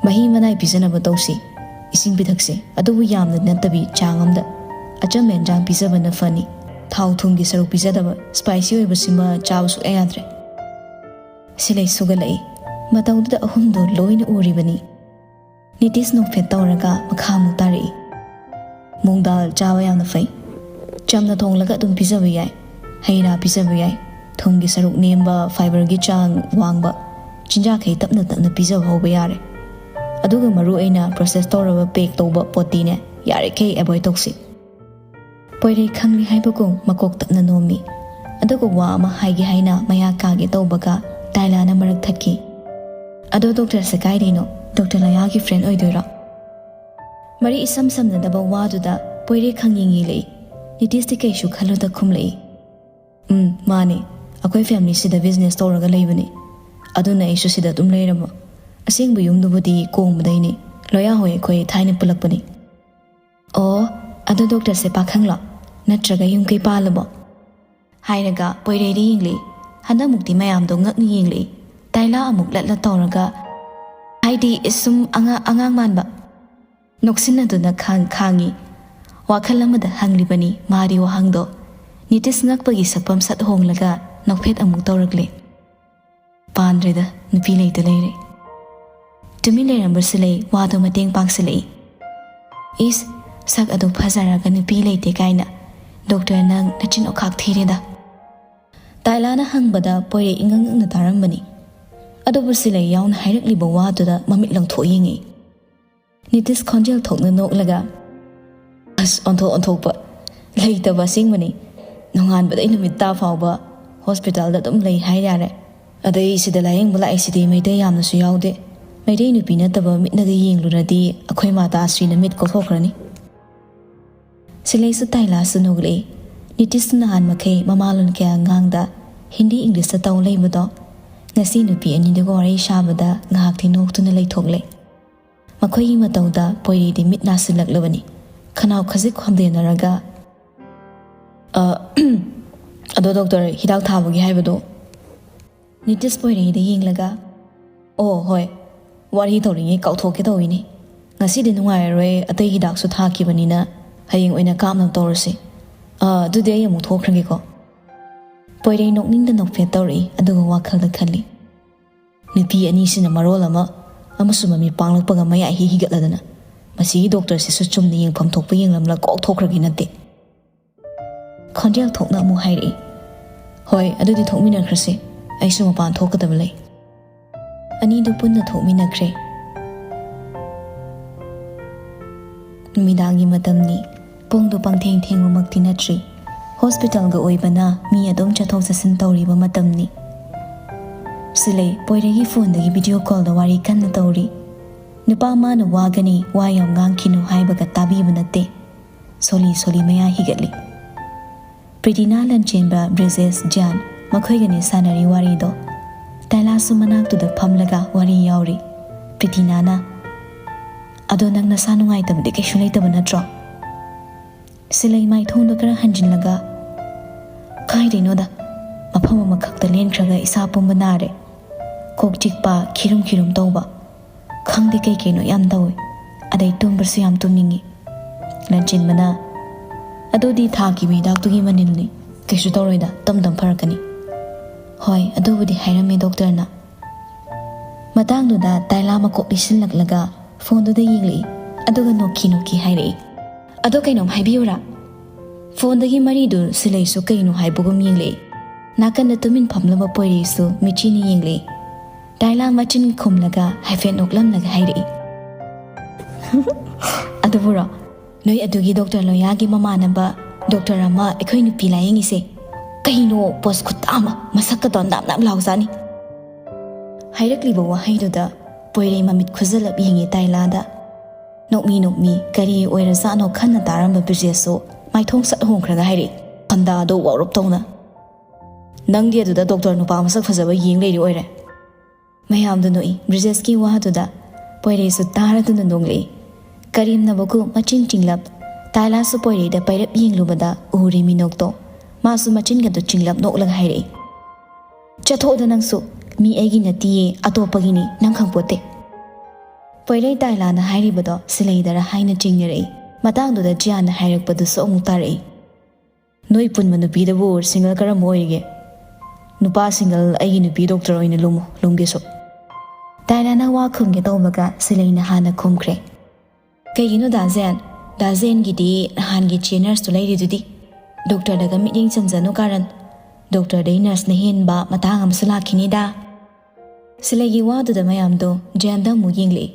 "ꯃꯍꯤ ꯃꯅꯥꯏ ꯄꯤꯖꯅꯕ ꯇꯧꯁꯤ, ꯏꯁꯤꯡ ꯄꯤꯊꯛꯁꯤ, ꯑꯗꯨꯕꯨ ꯌꯥꯝꯅ ꯅꯠꯇꯕꯤ ꯆꯥꯡ ꯑꯃꯗ꯫ ꯑꯆꯝꯕ ꯑꯦꯟꯖꯥꯡ ꯄꯤꯖꯕꯅ ꯐꯅꯤ꯫ ꯊꯥꯎ ꯊꯨꯝꯒꯤ ꯁꯔꯨꯛ ꯄꯤꯖꯗꯕ, spicy ꯑꯣꯏꯕꯁꯤꯃ ꯆꯥꯕ ꯁꯨꯛꯌꯥ ꯌꯥꯗ꯭ꯔꯦ꯫" ꯁꯤꯂꯩ ꯁꯨꯒꯠꯂꯛꯏ꯫ ꯃꯇꯧꯗꯨꯗ ꯑꯍꯨꯝꯗꯨ ꯂꯣꯏꯅ ꯎꯔꯤꯕꯅꯤ꯫ ꯅꯤꯇꯤꯁ ꯅꯣꯛꯐꯦꯠ ꯇꯧꯔꯒ ꯃꯈꯥ ꯑꯃꯨꯛ ꯇꯥꯔꯛꯏ꯫ "ꯃꯨꯡ ꯗꯥꯜ ꯆꯥꯕ ꯌꯥꯝꯅ ꯐꯩ꯫ ꯆꯝꯅ ꯊꯣꯡꯂꯒ ꯑꯗꯨꯝ ꯄꯤꯖꯕ ꯌꯥꯏ꯫ ꯍꯩ ꯔꯥ ꯄꯤꯖꯕ ꯌꯥꯏ꯫ ꯊꯨꯝꯒꯤ ꯁꯔꯨꯛ ꯅꯦꯝꯕ, fiberꯒꯤ ꯆꯥꯡ ꯋꯥꯡꯕ ꯆꯤꯟꯖꯥꯛꯈꯩ ꯇꯞꯅ ꯇꯞꯅ ꯄꯤꯖꯕ ꯍꯧꯕ ꯌꯥꯔꯦ꯫ ꯑꯗꯨꯒ ꯃꯔꯨ ꯑꯣꯏꯅ process ꯇꯧꯔꯕ, pack ꯇꯧꯕ ꯄꯣꯠꯇꯤꯅꯦ, ꯌꯥꯔꯤꯈꯩ avoid ꯇꯧꯁꯤ꯫" ꯄꯣꯏꯔꯩ ꯈꯪꯂꯤ ꯍꯥꯏꯕꯒꯨꯝ ꯃꯀꯣꯛ ꯇꯞꯅ ꯅꯣꯝꯃꯤ꯫ ꯑꯗꯨꯒ ꯋꯥ ꯑꯃ ꯍꯥꯏꯒꯦ ꯍꯥꯏꯅ ꯃꯌꯥ ꯀꯥꯒꯦ ꯇꯧꯕꯒ ꯇꯥꯏꯂꯥꯅ ꯃꯔꯛ ꯊꯠꯈꯤ꯫ "ꯑꯗꯣ ꯗꯣꯛꯇꯔꯁꯦ ꯀꯥꯏꯗꯩꯅꯣ? ꯗꯣꯛꯇꯔ ꯂꯌꯥꯒꯤ friend ꯑꯣꯏꯗꯣꯏꯔꯣ?" ꯃꯔꯤ ꯏꯁꯝ ꯁꯝꯅꯗꯕ ꯋꯥꯗꯨꯗ ꯄꯣꯏꯔꯩ ꯈꯪꯌꯦꯡ ꯌꯦꯡꯂꯛꯏ꯫ ꯅꯤꯇꯤꯁꯇꯤ ꯀꯩꯁꯨ ꯈꯜꯂꯨꯗ ꯈꯨꯝꯂꯛꯏ꯫ "ꯎꯝ, ꯃꯥꯅꯦ꯫ ꯑꯩꯈꯣꯏ familyꯁꯤꯗ business ꯇꯧꯔꯒ ꯂꯩꯕꯅꯦ꯫ ꯑꯗꯨꯅ ꯑꯩꯁꯨ ꯁꯤꯗ ꯑꯗꯨꯝ ꯂꯩꯔꯕ꯫ ꯑꯁꯦꯡꯕ ꯌꯨꯝꯗꯨꯕꯨꯗꯤ ꯀꯣꯡꯕꯗꯩꯅꯦ꯫ ꯂꯣꯌꯥ ꯍꯣꯏ ꯑꯩꯈꯣꯏ ꯊꯥꯏꯅ ꯄꯨꯜꯂꯛꯄꯅꯦ꯫" "ꯑꯣ, ꯑꯗꯣ ꯗꯣꯛꯇꯔꯁꯦ ꯄꯥꯈꯪꯂꯣ? ꯅꯠꯇ꯭ꯔꯒ ꯌꯨꯝ ꯀꯩ ꯄꯥꯜꯂꯕꯣ?" ꯍꯥꯏꯔꯒ ꯄꯣꯏꯔꯩꯗ ꯌꯦꯡꯂꯛꯏ꯫ ꯍꯟꯗꯛꯃꯨꯛꯇꯤ ꯃꯌꯥꯝꯗꯣ ꯉꯛꯅ ꯌꯦꯡꯂꯛꯏ꯫ ꯇꯥꯏꯂꯥ ꯑꯃꯨꯛ ꯂꯠꯂ ꯇꯧꯔꯒ, ꯍꯥꯏꯗꯤ ꯁꯨꯝ ꯑꯉꯥ-, ꯑꯉꯥꯡ ꯃꯥꯟꯕ꯫ ꯅꯣꯛꯁꯤꯟꯅꯗꯨꯅ ꯈꯥꯡ-, ꯈꯥꯡꯉꯤ꯫ ꯋꯥꯈꯜ ꯑꯃꯗ ꯍꯪꯂꯤꯕꯅꯤ ꯃꯥꯗꯤ ꯋꯥꯍꯪꯗꯣ꯫ ꯅꯤꯇꯤꯁ ꯉꯛꯄꯒꯤ ꯁꯛꯐꯝ ꯁꯠ ꯍꯣꯡꯂꯒ ꯅꯣꯛꯐꯦꯠ ꯑꯃꯨꯛ ꯇꯧꯔꯛꯂꯦ꯫ "ꯄꯥꯟꯗ꯭ꯔꯦꯗ, ꯅꯨꯄꯤ ꯂꯩꯇ ꯂꯩꯔꯦ꯫" ꯇꯨꯃꯤꯟ ꯂꯩꯔꯝꯕ ꯁꯤꯂꯩ ꯋꯥꯗꯣ ꯃꯇꯦꯡ ꯄꯥꯡꯁꯤꯜꯂꯛꯏ꯫ "ꯏꯁ, ꯁꯛ ꯑꯗꯨ ꯐꯖꯔꯒ ꯅꯨꯄꯤ ꯂꯩꯇꯦ ꯀꯥꯏꯅ꯫ ꯗꯣꯛꯇꯔ, ꯅꯪ ꯅꯆꯤꯟ ꯑꯣꯈꯥꯛ ꯊꯤꯔꯦꯗ꯫" ꯇꯥꯏꯂꯥꯅ ꯍꯪꯕꯗ ꯄꯣꯏꯔꯩ ꯏꯉꯛ ꯉꯛꯅ ꯇꯥꯔꯝꯕꯅꯤ꯫ ꯑꯗꯨꯕꯨ ꯁꯤꯂꯩ ꯌꯥꯎꯅ ꯍꯥꯏꯔꯛꯂꯤꯕ ꯋꯥꯗꯨꯗ ꯃꯃꯤꯠ ꯂꯪꯊꯣꯛ ꯌꯦꯡꯉꯤ꯫ ꯅꯤꯇꯤꯁ ꯈꯣꯟꯖꯦꯜ ꯊꯣꯛꯅ ꯅꯣꯛꯂꯒ, "ꯑꯁ, ꯑꯣꯟꯊꯣꯛ ꯑꯣꯟꯊꯣꯛꯄ, ꯂꯩꯇꯕ ꯑꯁꯦꯡꯕꯅꯤ꯫ ꯅꯣꯡꯉꯥꯟꯕꯗꯩ ꯅꯨꯃꯤꯠ ꯇꯥ ꯐꯥꯎꯕ ꯍꯣꯁꯄꯤꯇꯥꯜꯗ ꯑꯗꯨꯝ ꯂꯩ ꯍꯥꯏ ꯌꯥꯔꯦ꯫ ꯑꯗꯩ ꯁꯤꯗ ꯂꯥꯌꯦꯡꯕ ꯂꯥꯛꯏꯁꯤꯗꯤ ꯃꯩꯇꯩ ꯌꯥꯝꯅꯁꯨ ꯌꯥꯎꯗꯦ꯫ ꯃꯩꯇꯩ ꯅꯨꯄꯤ ꯅꯠꯇꯕ ꯃꯤꯠꯅꯒ ꯌꯦꯡꯂꯨꯔꯗꯤ ꯑꯩꯈꯣꯏ ꯃꯥꯇꯥ ꯁ꯭ꯔꯤꯅ ꯃꯤꯠ ꯀꯣꯊꯣꯛꯈ꯭ꯔꯅꯤ꯫" ꯁꯤꯂꯩꯁꯨ ꯇꯥꯏꯂꯥꯁꯨ ꯅꯣꯛꯂꯛꯏ꯫ ꯅꯤꯇꯤꯁꯇꯨ ꯅꯍꯥꯟ ꯃꯈꯩ ꯃꯃꯥꯂꯣꯟ ꯀꯌꯥ ꯉꯥꯡꯗ ꯍꯤꯟꯗꯤ ꯏꯪꯂꯤꯁꯇ ꯇꯧ ꯂꯩꯕꯗꯣ ꯉꯁꯤ ꯅꯨꯄꯤ ꯑꯅꯤꯗꯨꯒ ꯋꯥꯔꯤ ꯁꯥꯕꯗ ꯉꯥꯏꯍꯥꯛꯇꯤ ꯅꯣꯛꯇꯨꯅ ꯂꯩꯊꯣꯛꯂꯦ꯫ ꯃꯈꯣꯏꯒꯤ ꯃꯇꯧꯗ ꯄꯣꯏꯔꯩꯗꯤ ꯃꯤꯠ ꯅꯥꯁꯤꯜꯂꯛꯂꯕꯅꯤ꯫ ꯈꯅꯥꯎ ꯈꯖꯤꯛ ꯍꯣꯝꯗꯦꯟꯅꯔꯒ, "ꯑ, ꯑꯗꯣ ꯗꯣꯛꯇꯔ, ꯍꯤꯗꯥꯛ ꯊꯥꯕꯒꯤ ꯍꯥꯏꯕꯗꯣ?" ꯅꯤꯇꯤꯁ ꯄꯣꯏꯔꯩꯗ ꯌꯦꯡꯂꯒ, "ꯑꯣ ꯍꯣꯏ, ꯋꯥꯔꯤ ꯇꯧꯔꯤꯉꯩ ꯀꯥꯎꯊꯣꯛꯀꯦ ꯇꯧꯏꯅꯦ꯫ ꯉꯁꯤꯗꯤ ꯅꯨꯡꯉꯥꯏꯔꯔꯣꯏ, ꯑꯇꯩ ꯍꯤꯗꯥꯛꯁꯨ ꯊꯥꯈꯤꯕꯅꯤꯅ ꯍꯌꯦꯡ ꯑꯣꯏꯅ ꯀꯥꯞꯅꯕ ꯇꯧꯔꯁꯤ꯫ ꯑ, ꯑꯗꯨꯗꯤ ꯑꯩ ꯑꯃꯨꯛ ꯊꯣꯛꯈ꯭ꯔꯒꯦꯀꯣ꯫" ꯄꯣꯏꯔꯩ ꯅꯣꯛꯅꯤꯡꯗ ꯅꯣꯛꯐꯦꯠ ꯇꯧꯔꯛꯏ, ꯑꯗꯨꯒ ꯋꯥꯈꯜꯗ ꯈꯜꯂꯤ, "ꯅꯨꯄꯤ ꯑꯅꯤꯁꯤꯅ ꯃꯔꯣꯜ ꯑꯃ, ꯑꯃꯁꯨ ꯃꯃꯤꯠ ꯄꯥꯡꯂꯛꯄꯒ ꯃꯌꯥ ꯍꯤ ꯍꯤꯒꯠꯂꯗꯅ, ꯃꯁꯤꯒꯤ ꯗꯣꯛꯇꯔꯁꯤꯁꯨ ꯆꯨꯝꯅ ꯌꯦꯡꯐꯝ ꯊꯣꯛꯄ ꯌꯦꯡꯂꯝꯂ ꯀꯣꯛ ꯊꯣꯛꯈ꯭ꯔꯒꯦ ꯅꯠꯇꯦ꯫" ꯈꯣꯟꯖꯦꯜ ꯊꯣꯛꯅ ꯑꯃꯨꯛ ꯍꯥꯏꯔꯛꯏ, "ꯍꯣꯏ, ꯑꯗꯨꯗꯤ ꯊꯣꯛꯃꯤꯟꯅꯈ꯭ꯔꯁꯤ, ꯑꯩꯁꯨ ꯃꯄꯥꯟ ꯊꯣꯛꯀꯗꯕ ꯂꯩ꯫" ꯑꯅꯤꯗꯨ ꯄꯨꯟꯅ ꯊꯣꯛꯃꯤꯟꯅꯈ꯭ꯔꯦ꯫ ꯅꯨꯃꯤꯗꯥꯡꯒꯤ ꯃꯇꯝꯅꯤ꯫ ꯄꯨꯡꯗꯨ ꯄꯪꯊꯦꯡ ꯊꯦꯡꯕꯃꯛꯇꯤ ꯅꯠꯇ꯭ꯔꯤ꯫ ꯍꯣꯁꯄꯤꯇꯥꯜꯒ ꯑꯣꯏꯕꯅ ꯃꯤ ꯑꯗꯨꯝ ꯆꯠꯊꯣꯛ ꯆꯠꯁꯤꯟ ꯇꯧꯔꯤꯕ ꯃꯇꯝꯅꯤ꯫ ꯁꯤꯂꯩ ꯄꯣꯏꯔꯩꯒꯤ ꯐꯣꯟꯗꯒꯤ ꯚꯤꯗꯤꯑꯣ ꯀꯣꯜꯗ ꯋꯥꯔꯤ ꯀꯟꯅ ꯇꯧꯔꯤ꯫ ꯅꯨꯄꯥ ꯃꯥꯅ "ꯋꯥꯒꯅꯤ, ꯋꯥ ꯌꯥꯝ ꯉꯥꯡꯈꯤꯅꯨ" ꯍꯥꯏꯕꯒ ꯇꯥꯕꯤꯕ ꯅꯠꯇꯦ꯫ ꯁꯣꯂꯤ ꯁꯣꯂꯤ ꯃꯌꯥ ꯍꯤꯒꯠꯂꯤ꯫ ꯄ꯭ꯔꯤꯇꯤꯅꯥ, ꯂꯟꯆꯦꯟꯕ, ꯕ꯭ꯔꯤꯖꯦꯁ, ꯖ꯭ꯌꯥꯟ ꯃꯈꯣꯏꯒꯅꯤ ꯁꯥꯟꯅꯔꯤ ꯋꯥꯔꯤꯗꯣ꯫ ꯇꯥꯏꯂꯥꯁꯨ ꯃꯅꯥꯛꯇꯨꯗ ꯐꯝꯂꯒ ꯋꯥꯔꯤ ꯌꯥꯎꯔꯤ꯫ ꯄ꯭ꯔꯤꯇꯤꯅꯥꯅ, "ꯑꯗꯣ ꯅꯪ ꯅꯁꯥ ꯅꯨꯡꯉꯥꯏꯇꯕꯗꯤ ꯀꯩꯁꯨ ꯂꯩꯇꯕ ꯅꯠꯇ꯭ꯔꯣ?" ꯁꯤꯂꯩ ꯃꯥꯏꯊꯣꯡꯗ ꯈꯔ ꯍꯟꯖꯤꯜꯂꯒ, "ꯀꯥꯏꯗꯩꯅꯣꯗ, ꯃꯐꯝ ꯑꯃꯈꯛꯇ ꯂꯦꯟꯈ꯭ꯔꯒ ꯏꯁꯥ ꯄꯨꯝꯕ ꯅꯥꯔꯦ꯫ ꯀꯣꯛ ꯆꯤꯛꯄ, ꯈꯤꯔꯨꯝ ꯈꯤꯔꯨꯝ ꯇꯧꯕ, ꯈꯪꯗꯦ ꯀꯩ ꯀꯩꯅꯣ ꯌꯥꯝ ꯇꯧꯏ꯫ ꯑꯗꯩ ꯇꯨꯝꯕꯁꯨ ꯌꯥꯝ ꯇꯨꯝꯅꯤꯡꯉꯤ꯫" ꯂꯟꯆꯦꯟꯕꯅ, "ꯑꯗꯨꯗꯤ ꯊꯥꯈꯤꯕ ꯍꯤꯗꯥꯛꯇꯨꯒꯤ ꯃꯅꯤꯜꯅꯤ, ꯀꯩꯁꯨ ꯇꯧꯔꯣꯏꯗ, ꯇꯝ ꯇꯝ ꯐꯔꯛꯀꯅꯤ꯫" "ꯍꯣꯏ, ꯑꯗꯨꯕꯨꯗꯤ ꯍꯥꯏꯔꯝꯃꯦ ꯗꯣꯛꯇꯔꯅ꯫" ꯃꯇꯥꯡꯗꯨꯗ ꯇꯥꯏꯂꯥ ꯃꯀꯣꯛ ꯂꯤꯁꯤꯜꯂꯛꯂꯒ ꯐꯣꯟꯗꯨꯗ ꯌꯦꯡꯂꯛꯏ, ꯑꯗꯨꯒ ꯅꯣꯛꯈꯤ ꯅꯣꯛꯈꯤ ꯍꯥꯏꯔꯛꯏ, "ꯑꯗꯣ ꯀꯩꯅꯣꯝ ꯍꯥꯏꯕꯤꯌꯨꯔꯥ?" ꯐꯣꯟꯗꯒꯤ ꯃꯔꯤꯗꯨ ꯁꯤꯂꯩꯁꯨ ꯀꯩꯅꯣ ꯍꯥꯏꯕꯒꯨꯝ ꯌꯦꯡꯂꯛꯏ꯫ ꯅꯥꯀꯟꯗ ꯇꯨꯃꯤꯟ ꯐꯝꯂꯝꯕ ꯄꯣꯏꯔꯩꯁꯨ ꯃꯤꯠꯆꯤꯅ ꯌꯦꯡꯂꯛꯏ꯫ ꯇꯥꯏꯂꯥ ꯃꯆꯤꯟ ꯈꯨꯝꯂꯒ ꯍꯥꯏꯐꯦꯠ ꯅꯣꯛꯂꯝꯂꯒ ꯍꯥꯏꯔꯛꯏ꯫ "ꯑꯗꯨꯕꯨꯔꯣ, ꯅꯣꯏ ꯑꯗꯨꯒꯤ ꯗꯣꯛꯇꯔ ꯂꯣꯌꯥꯒꯤ ꯃꯃꯥꯟꯅꯕ ꯗꯣꯛꯇꯔ ꯑꯃ ꯑꯩꯈꯣꯏ ꯅꯨꯄꯤ ꯂꯥꯌꯦꯡꯉꯤꯁꯦ? ꯀꯩꯅꯣ ꯄꯣꯁ ꯈꯨꯇꯥ ꯑꯃ, ꯃꯁꯛꯀꯗꯣ ꯅꯥꯞ ꯅꯥꯞ ꯂꯥꯎꯖꯥꯠꯅꯤ!" ꯍꯥꯏꯔꯛꯂꯤꯕ ꯋꯥꯍꯩꯗꯨꯗ ꯄꯣꯏꯔꯩ ꯃꯃꯤꯠ ꯈꯨꯖꯜꯂꯞ ꯌꯦꯡꯉꯤ ꯇꯥꯏꯂꯥꯗ꯫ ꯅꯣꯛꯃꯤ ꯅꯣꯛꯃꯤ ꯀꯔꯤ ꯑꯣꯏꯔꯖꯥꯠꯅꯣ ꯈꯟꯅ ꯇꯥꯔꯝꯕ ꯕ꯭ꯔꯤꯖꯦꯁꯁꯨ ꯃꯥꯏꯊꯣꯡ ꯁꯠ ꯍꯣꯡꯈ꯭ꯔꯒ ꯍꯥꯏꯔꯛꯏ, ꯈꯟꯗꯥꯗꯣ ꯋꯥꯎꯔꯞ ꯇꯧꯅ꯫ "ꯅꯪꯗꯤ ꯑꯗꯨꯗ ꯗꯣꯛꯇꯔ ꯅꯨꯄꯥ ꯃꯁꯛ ꯐꯖꯕ ꯌꯦꯡ ꯂꯩꯔꯤ ꯑꯣꯏꯔꯦ?" ꯃꯌꯥꯝꯗꯨ ꯅꯣꯛꯏ ꯕ꯭ꯔꯤꯖꯦꯁꯀꯤ ꯋꯥꯗꯨꯗ꯫ ꯄꯣꯏꯔꯩꯁꯨ ꯇꯥꯔꯗꯨꯅ ꯅꯣꯡꯂꯛꯏ꯫ ꯀꯔꯤꯝꯅꯕꯀꯨ ꯃꯆꯤꯟ ꯆꯤꯡꯂꯞ꯫ ꯇꯥꯏꯂꯥꯁꯨ ꯄꯣꯏꯔꯩꯗ ꯄꯩꯔꯞ ꯌꯦꯡꯂꯨꯕꯗ ꯎꯔꯤ ꯃꯤꯅꯣꯛꯇꯣ꯫ ꯃꯥꯁꯨ ꯃꯆꯤꯟꯒꯗꯨ ꯆꯤꯡꯂꯞ ꯅꯣꯛꯂꯒ ꯍꯥꯏꯔꯛꯏ, "ꯆꯠꯊꯣꯛꯑꯗ ꯅꯪꯁꯨ꯫ ꯃꯤ ꯑꯩꯒꯤ ꯅꯠꯇꯤꯌꯦ, ꯑꯇꯣꯞꯄꯒꯤꯅꯤ, ꯅꯪ ꯈꯪꯄꯣꯠꯇꯦ꯫" ꯄꯣꯏꯔꯩ ꯇꯥꯏꯂꯥꯅ ꯍꯥꯏꯔꯤꯕꯗꯣ ꯁꯤꯂꯩꯗꯔ ꯍꯥꯏꯅ ꯆꯤꯡꯅꯔꯛꯏ꯫ ꯃꯇꯥꯡꯗꯨꯗ ꯖꯤꯌꯥꯟꯅ ꯍꯥꯏꯔꯛꯄꯗꯨꯁꯨ ꯑꯃꯨꯛ ꯇꯥꯔꯛꯏ꯫ "ꯅꯣꯏ ꯄꯨꯟꯕ ꯅꯨꯄꯤꯗꯕꯨ ꯁꯤꯡꯒꯜ ꯀꯔꯝꯕ ꯑꯣꯏꯔꯤꯒꯦ? ꯅꯨꯄꯥ ꯁꯤꯡꯒꯜ ꯑꯩꯒꯤ ꯅꯨꯄꯤ ꯗꯣꯛꯇꯔ ꯑꯣꯏꯅ ꯂꯨꯝꯃꯨ, ꯂꯨꯝꯒꯦꯁꯨ꯫" ꯇꯥꯏꯂꯥꯅ ꯋꯥ ꯈꯨꯝꯒꯦ ꯇꯧꯕꯒ ꯁꯤꯂꯩꯅ ꯍꯥꯟꯅ ꯈꯨꯝꯈ꯭ꯔꯦ꯫ "ꯀꯩꯒꯤꯅꯣ ꯗꯥ ꯖꯦꯟ? ꯗꯥ ꯖꯦꯟꯒꯤꯗꯤ ꯅꯍꯥꯟꯒꯤ ꯆꯦ ꯅꯔꯁꯇꯨ ꯂꯩꯔꯤꯗꯨꯗꯤ꯫ ꯗꯣꯛꯇꯔꯗꯒ ꯃꯤꯠꯌꯦꯡ ꯆꯪꯖꯅꯨ ꯀꯥꯔꯟ꯫ ꯗꯣꯛꯇꯔꯗꯩ ꯅꯔꯁꯅ ꯍꯦꯟꯕ ꯃꯇꯥꯡ ꯑꯃꯁꯨ ꯂꯥꯛꯈꯤꯅꯤꯗ꯫" ꯁꯤꯂꯩꯒꯤ ꯋꯥꯗꯨꯗ ꯃꯌꯥꯝꯗꯣ ꯖꯦꯟꯗ ꯑꯃꯨꯛ ꯌꯦꯡꯂꯛꯏ꯫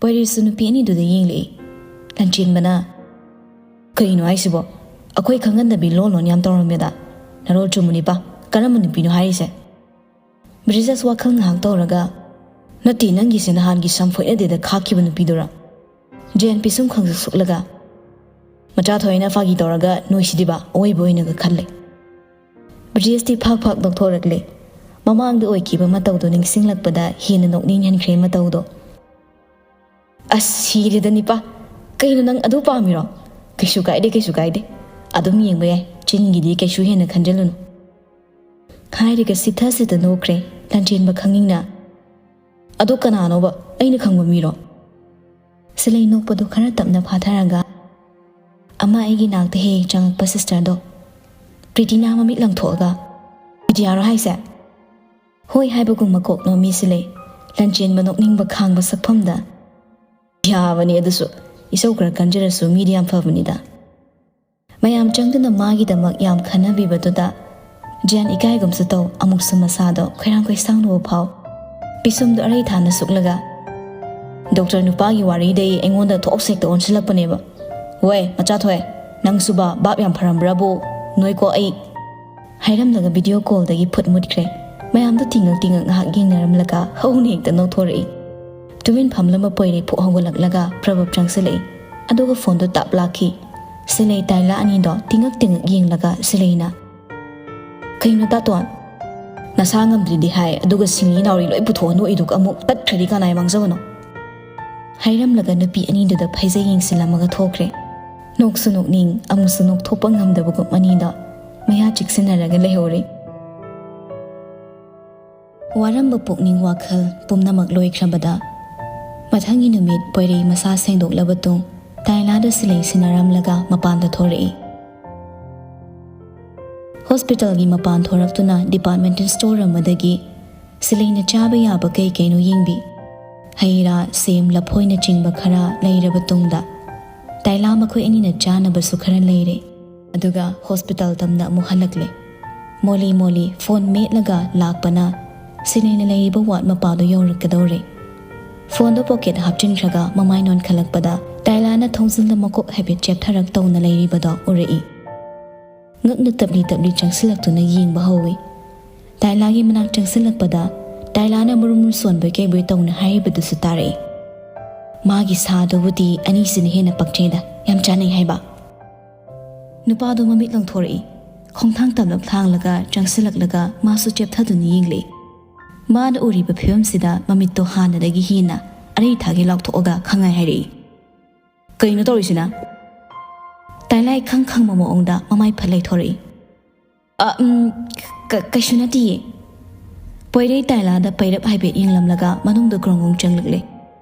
ꯄꯣꯏꯔꯩꯁꯨ ꯅꯨꯄꯤ ꯑꯅꯤꯗꯨꯗ ꯌꯦꯡꯂꯛꯏ꯫ ꯂꯟꯆꯦꯟꯕꯅ, "ꯀꯩꯅꯣ ꯍꯥꯏꯁꯤꯕꯣ? ꯑꯩꯈꯣꯏ ꯈꯪꯍꯟꯗꯕꯤ ꯂꯣꯟ ꯂꯣꯟ ꯌꯥꯝ ꯇꯧꯔꯝꯃꯦꯗ꯫ ꯅꯔꯣꯜ ꯆꯨꯝꯕꯅꯤꯄꯥ, ꯀꯔꯝꯕ ꯅꯨꯄꯤꯅꯣ ꯍꯥꯏꯔꯤꯁꯦ?" ꯕ꯭ꯔꯤꯖꯦꯁ ꯋꯥꯈꯜ ꯉꯥꯏꯍꯥꯛ ꯇꯧꯔꯒ, "ꯅꯠꯇꯦ, ꯅꯪꯒꯤꯁꯦ ꯅꯍꯥꯟꯒꯤ ꯁꯝ ꯐꯣꯏꯅꯗꯦꯗ ꯈꯥꯛꯈꯤꯕ ꯅꯨꯄꯤꯗꯨꯔꯥ?" ꯖꯦꯟ ꯄꯤꯁꯨꯝ ꯈꯪꯁꯨꯛ ꯁꯨꯛꯂꯒ, "ꯃꯆꯥ ꯊꯣꯏꯅ ꯐꯥꯒꯤ ꯇꯧꯔꯒ ꯅꯣꯏꯁꯤꯗꯤꯕ ꯑꯋꯣꯏꯕ ꯑꯣꯏꯅꯒ ꯈꯜꯂꯦ꯫" ꯕ꯭ꯔꯤꯖꯦꯁꯇꯤ ꯐꯥꯛ ꯐꯥꯛ ꯅꯣꯛꯊꯣꯔꯛꯂꯦ꯫ ꯃꯃꯥꯡꯗ ꯑꯣꯏꯈꯤꯕ ꯃꯇꯧꯗꯣ ꯅꯤꯡꯁꯤꯡꯂꯛꯄꯗ ꯍꯦꯟꯅ ꯅꯣꯛꯅꯤꯡꯍꯟꯈ꯭ꯔꯦ ꯃꯇꯧꯗꯣ꯫ "ꯑꯁ, ꯁꯤꯔꯦꯗ ꯅꯤꯄꯥ꯫ ꯀꯩꯅꯣ, ꯅꯪ ꯑꯗꯨ ꯄꯥꯝꯃꯤꯔꯣ? ꯀꯩꯁꯨ ꯀꯥꯏꯗꯦ, ꯀꯩꯁꯨ ꯀꯥꯏꯗꯦ꯫ ꯑꯗꯨꯝ ꯌꯦꯡꯕ ꯌꯥꯏ꯫ ꯆꯤꯟꯒꯤꯗꯤ ꯀꯩꯁꯨ ꯍꯦꯟꯅ ꯈꯟꯖꯤꯜꯂꯨꯅꯨ꯫" ꯍꯥꯏꯔꯒ ꯁꯤꯊ ꯁꯤꯊ ꯅꯣꯛꯈ꯭ꯔꯦ ꯂꯟꯆꯦꯟꯕ ꯈꯪꯅꯤꯡꯅ꯫ "ꯑꯗꯣ ꯀꯅꯥꯅꯣꯕ? ꯑꯩꯅ ꯈꯪꯕ ꯃꯤꯔꯣ?" ꯁꯤꯂꯩ ꯅꯣꯛꯄꯗꯨ ꯈꯔ ꯇꯞꯅ ꯐꯥꯊꯔꯒ, "ꯑꯃ ꯑꯩꯒꯤ ꯅꯥꯛꯇ ꯍꯦꯛ ꯍꯦꯛ ꯆꯪꯉꯛꯄ ꯁꯤꯁꯇꯔꯗꯣ, ꯄ꯭ꯔꯤꯇꯤꯅꯥ ꯃꯃꯤꯠ ꯂꯪꯊꯣꯛꯑꯒ꯫" "ꯄ꯭ꯔꯤꯇꯤꯌꯥꯔꯣ ꯍꯥꯏꯁꯦ?" "ꯍꯣꯏ" ꯍꯥꯏꯕꯒꯨꯝ ꯃꯀꯣꯛ ꯅꯣꯝꯃꯤ ꯁꯤꯂꯩ꯫ ꯂꯟꯆꯦꯟꯕ ꯅꯣꯛꯅꯤꯡꯕ ꯈꯥꯡꯕ ꯁꯛꯐꯝꯗ, "ꯌꯥꯕꯅꯤ ꯑꯗꯨꯁꯨ, ꯏꯁꯧ ꯈꯔ ꯀꯟꯖꯔꯁꯨ ꯃꯤꯗꯤ ꯌꯥꯝ ꯐꯕꯅꯤꯗ꯫" ꯃꯌꯥꯝ ꯆꯪꯗꯨꯅ ꯃꯥꯒꯤꯗꯃꯛ ꯌꯥꯝ ꯈꯟꯅꯕꯤꯕꯗꯨꯗ ꯖꯦꯟ ꯏꯀꯥꯏꯒꯨꯝꯁꯨ ꯇꯧ, ꯑꯃꯨꯛꯁꯨ ꯃꯁꯥꯗꯣ ꯈꯣꯏꯔꯥꯡ ꯈꯣꯏꯁꯥꯎꯅꯕ ꯐꯥꯎ꯫ ꯄꯤꯁꯨꯝꯗꯣ ꯑꯔꯩ ꯊꯥꯅ ꯁꯨꯛꯂꯒ, "ꯗꯣꯛꯇꯔ ꯅꯨꯄꯥꯒꯤ ꯋꯥꯔꯤꯗꯩ ꯑꯩꯉꯣꯟꯗ ꯊꯣꯛꯁꯦꯛꯇ ꯑꯣꯟꯁꯤꯜꯂꯛꯄꯅꯦꯕ꯫ ꯋꯦ, ꯃꯆꯥ ꯊꯣꯛꯑꯦ, ꯅꯪꯁꯨꯕ ꯚꯥꯞ ꯌꯥꯝ ꯐꯔꯝꯕ꯭ꯔꯕꯨ? ꯅꯣꯏꯀꯣ ꯑꯩ!" ꯍꯥꯏꯔꯝꯂꯒ ꯚꯤꯗꯤꯑꯣ ꯀꯣꯜꯗꯒꯤ ꯐꯨꯠ ꯃꯨꯠꯈ꯭ꯔꯦ꯫ ꯃꯌꯥꯝꯗꯣ ꯇꯤꯡꯉꯛ ꯇꯤꯡꯉꯛ ꯉꯥꯏꯍꯥꯛ ꯌꯦꯡꯅꯔꯝꯂꯒ ꯍꯧꯅ ꯍꯦꯛꯇ ꯅꯣꯛꯊꯣꯔꯛꯏ꯫ ꯇꯨꯃꯤꯟ ꯐꯝꯂꯝꯕ ꯄꯣꯏꯔꯩ ꯐꯨꯛ ꯍꯧꯒꯠꯂꯛꯂꯒ ꯄ꯭ꯔꯕꯞ ꯆꯪꯁꯤꯜꯂꯛꯏ꯫ ꯑꯗꯨꯒ ꯐꯣꯟꯗꯣ ꯇꯥꯞ ꯂꯥꯛꯈꯤ꯫ ꯁꯤꯂꯩ ꯇꯥꯏꯂꯥ ꯑꯅꯤꯗꯣ ꯇꯤꯡꯉꯛ ꯇꯤꯡꯉꯛ ꯌꯦꯡꯂꯒ ꯁꯤꯂꯩꯅ, "ꯀꯩꯅꯣ ꯇꯥꯇꯣꯟ? ꯅꯁꯥ ꯉꯝꯗ꯭ꯔꯤꯗꯤ ꯍꯥꯏ, ꯑꯗꯨꯒ ꯁꯤꯡꯂꯤ ꯅꯥꯎꯔꯤ ꯂꯣꯏ ꯄꯨꯊꯣꯛꯑ ꯅꯣꯛꯏꯗꯨꯒ ꯑꯃꯨꯛ ꯇꯠꯈ꯭ꯔꯗꯤ ꯀꯅꯥꯏ ꯃꯥꯡꯖꯕꯅꯣ?" ꯍꯥꯏꯔꯝꯂꯒ ꯅꯨꯄꯤ ꯑꯅꯤꯗꯨꯗ ꯐꯩꯖꯩ ꯌꯦꯡꯁꯤꯜꯂꯝꯃꯒ ꯊꯣꯛꯈ꯭ꯔꯦ꯫ ꯅꯣꯛꯁꯨ ꯅꯣꯛꯅꯤꯡ, ꯑꯃꯨꯛꯁꯨ ꯅꯣꯛꯊꯣꯛꯄ ꯉꯝꯗꯕꯒꯨꯝ ꯑꯅꯤꯗꯣ ꯃꯌꯥ ꯆꯤꯛꯁꯤꯟꯅꯔꯒ ꯂꯩꯍꯧꯔꯦ꯫ ꯋꯥꯔꯝꯕ ꯄꯨꯛꯅꯤꯡ ꯋꯥꯈꯜ ꯄꯨꯝꯅꯃꯛ ꯂꯣꯏꯈ꯭ꯔꯕꯗ, ꯃꯊꯪꯒꯤ ꯅꯨꯃꯤꯠ ꯄꯣꯏꯔꯩ ꯃꯁꯥ ꯁꯦꯡꯗꯣꯛꯂꯕ ꯇꯨꯡ, ꯇꯥꯏꯂꯥꯗ ꯁꯤꯂꯩ ꯁꯤꯟꯅꯔꯝꯂꯒ ꯃꯄꯥꯟꯗ ꯊꯣꯔꯛꯏ꯫ ꯍꯣꯁꯄꯤꯇꯥꯜꯒꯤ ꯃꯄꯥꯟ ꯊꯣꯔꯛꯇꯨꯅ ꯗꯤꯄꯥꯔꯠꯃꯦꯟꯇꯦꯜ ꯁ꯭ꯇꯣꯔ ꯑꯃꯗꯒꯤ ꯁꯤꯂꯩꯅ ꯆꯥꯕ ꯌꯥꯕ ꯀꯩ ꯀꯩꯅꯣ ꯌꯦꯡꯕꯤ꯫ ꯍꯩ ꯔꯥ, ꯁꯦꯝ, ꯂꯐꯣꯏꯅꯆꯤꯡꯕ ꯈꯔ ꯂꯩꯔꯕ ꯇꯨꯡꯗ, ꯇꯥꯏꯂꯥ ꯃꯈꯣꯏ ꯑꯅꯤꯅ ꯆꯥꯅꯕꯁꯨ ꯈꯔ ꯂꯩꯔꯦ꯫ ꯑꯗꯨꯒ ꯍꯣꯁꯄꯤꯇꯥꯜ ꯇꯝꯅ ꯑꯃꯨꯛ ꯍꯜꯂꯛꯂꯦ꯫ ꯃꯣꯂꯤ ꯃꯣꯂꯤ ꯐꯣꯟ ꯃꯦꯠꯂꯒ ꯂꯥꯛꯄꯅ ꯁꯤꯂꯩꯅ ꯂꯩꯔꯤꯕ ꯋꯥꯔꯗ ꯃꯄꯥꯗꯨ ꯌꯧꯔꯛꯀꯗꯧꯔꯦ꯫ ꯐꯣꯟꯗꯣ ꯄꯣꯀꯦꯠ ꯍꯥꯞꯆꯤꯟꯈ꯭ꯔꯒ ꯃꯃꯥꯏ ꯅꯣꯟꯈꯠꯂꯛꯄꯗ ꯇꯥꯏꯂꯥꯅ ꯊꯣꯡꯖꯤꯜꯗ ꯃꯀꯣꯛ ꯍꯥꯏꯐꯦꯠ ꯆꯦꯞꯊꯔꯛ ꯇꯧꯅ ꯂꯩꯔꯤꯕꯗꯣ ꯎꯔꯛꯏ꯫ ꯉꯛꯅ ꯇꯞꯂꯤ ꯇꯞꯂꯤ ꯆꯪꯁꯤꯜꯂꯛꯇꯨꯅ ꯌꯦꯡꯕ ꯍꯧꯏ꯫ ꯇꯥꯏꯂꯥꯒꯤ ꯃꯅꯥꯛ ꯆꯪꯁꯤꯜꯂꯛꯄꯗ ꯇꯥꯏꯂꯥꯅ ꯃꯔꯨꯝ ꯃꯔꯨꯝ ꯁꯣꯟꯕꯣꯏ ꯀꯩꯕꯣꯏ ꯇꯧꯅ ꯍꯥꯏꯔꯤꯕꯗꯨꯁꯨ ꯇꯥꯔꯛꯏ꯫ "ꯃꯥꯒꯤ ꯁꯥꯗꯨꯕꯨꯗꯤ ꯑꯅꯤꯁꯤꯅ ꯍꯦꯟꯅ ꯄꯛꯆꯩꯗ, ꯌꯥꯝ ꯆꯥꯟꯅꯩ ꯍꯥꯏꯕ?" ꯅꯨꯄꯥꯗꯣ ꯃꯃꯤꯠ ꯂꯪꯊꯣꯔꯛꯏ꯫ ꯈꯣꯡꯊꯥꯡ ꯇꯞꯂꯞ ꯊꯥꯡꯂꯒ ꯆꯪꯁꯤꯜꯂꯛꯂꯒ ꯃꯥꯁꯨ ꯆꯦꯞꯊꯗꯨꯅ ꯌꯦꯡꯂꯛꯏ꯫ ꯃꯥꯅ ꯎꯔꯤꯕ ꯐꯤꯕꯝꯁꯤꯗ ꯃꯃꯤꯠꯇꯣ ꯍꯥꯟꯅꯗꯒꯤ ꯍꯦꯟꯅ ꯑꯔꯩ ꯊꯥꯒꯩ ꯂꯥꯎꯊꯣꯛꯑꯒ ꯈꯪꯉꯥꯏ ꯍꯥꯏꯔꯛꯏ꯫ "ꯀꯩꯅꯣ ꯇꯧꯔꯤꯁꯤꯅ?" ꯇꯥꯏꯂꯥ ꯏꯈꯪ ꯈꯪꯕ ꯃꯑꯣꯡꯗ ꯃꯃꯥꯏ ꯐꯠ ꯂꯩꯊꯣꯔꯛꯏ꯫ "ꯑ, ꯎꯝ, ꯀ-, ꯀꯩꯁꯨ ꯅꯠꯇꯤꯌꯦ꯫" ꯄꯣꯏꯔꯩ ꯇꯥꯏꯂꯥꯗ ꯄꯩꯔꯞ ꯍꯥꯏꯐꯦꯠ ꯌꯦꯡꯂꯝꯂꯒ ꯃꯅꯨꯡꯗ ꯒ꯭ꯔꯣꯡ ꯒ꯭ꯔꯣꯡ ꯆꯪꯂꯛꯂꯦ꯫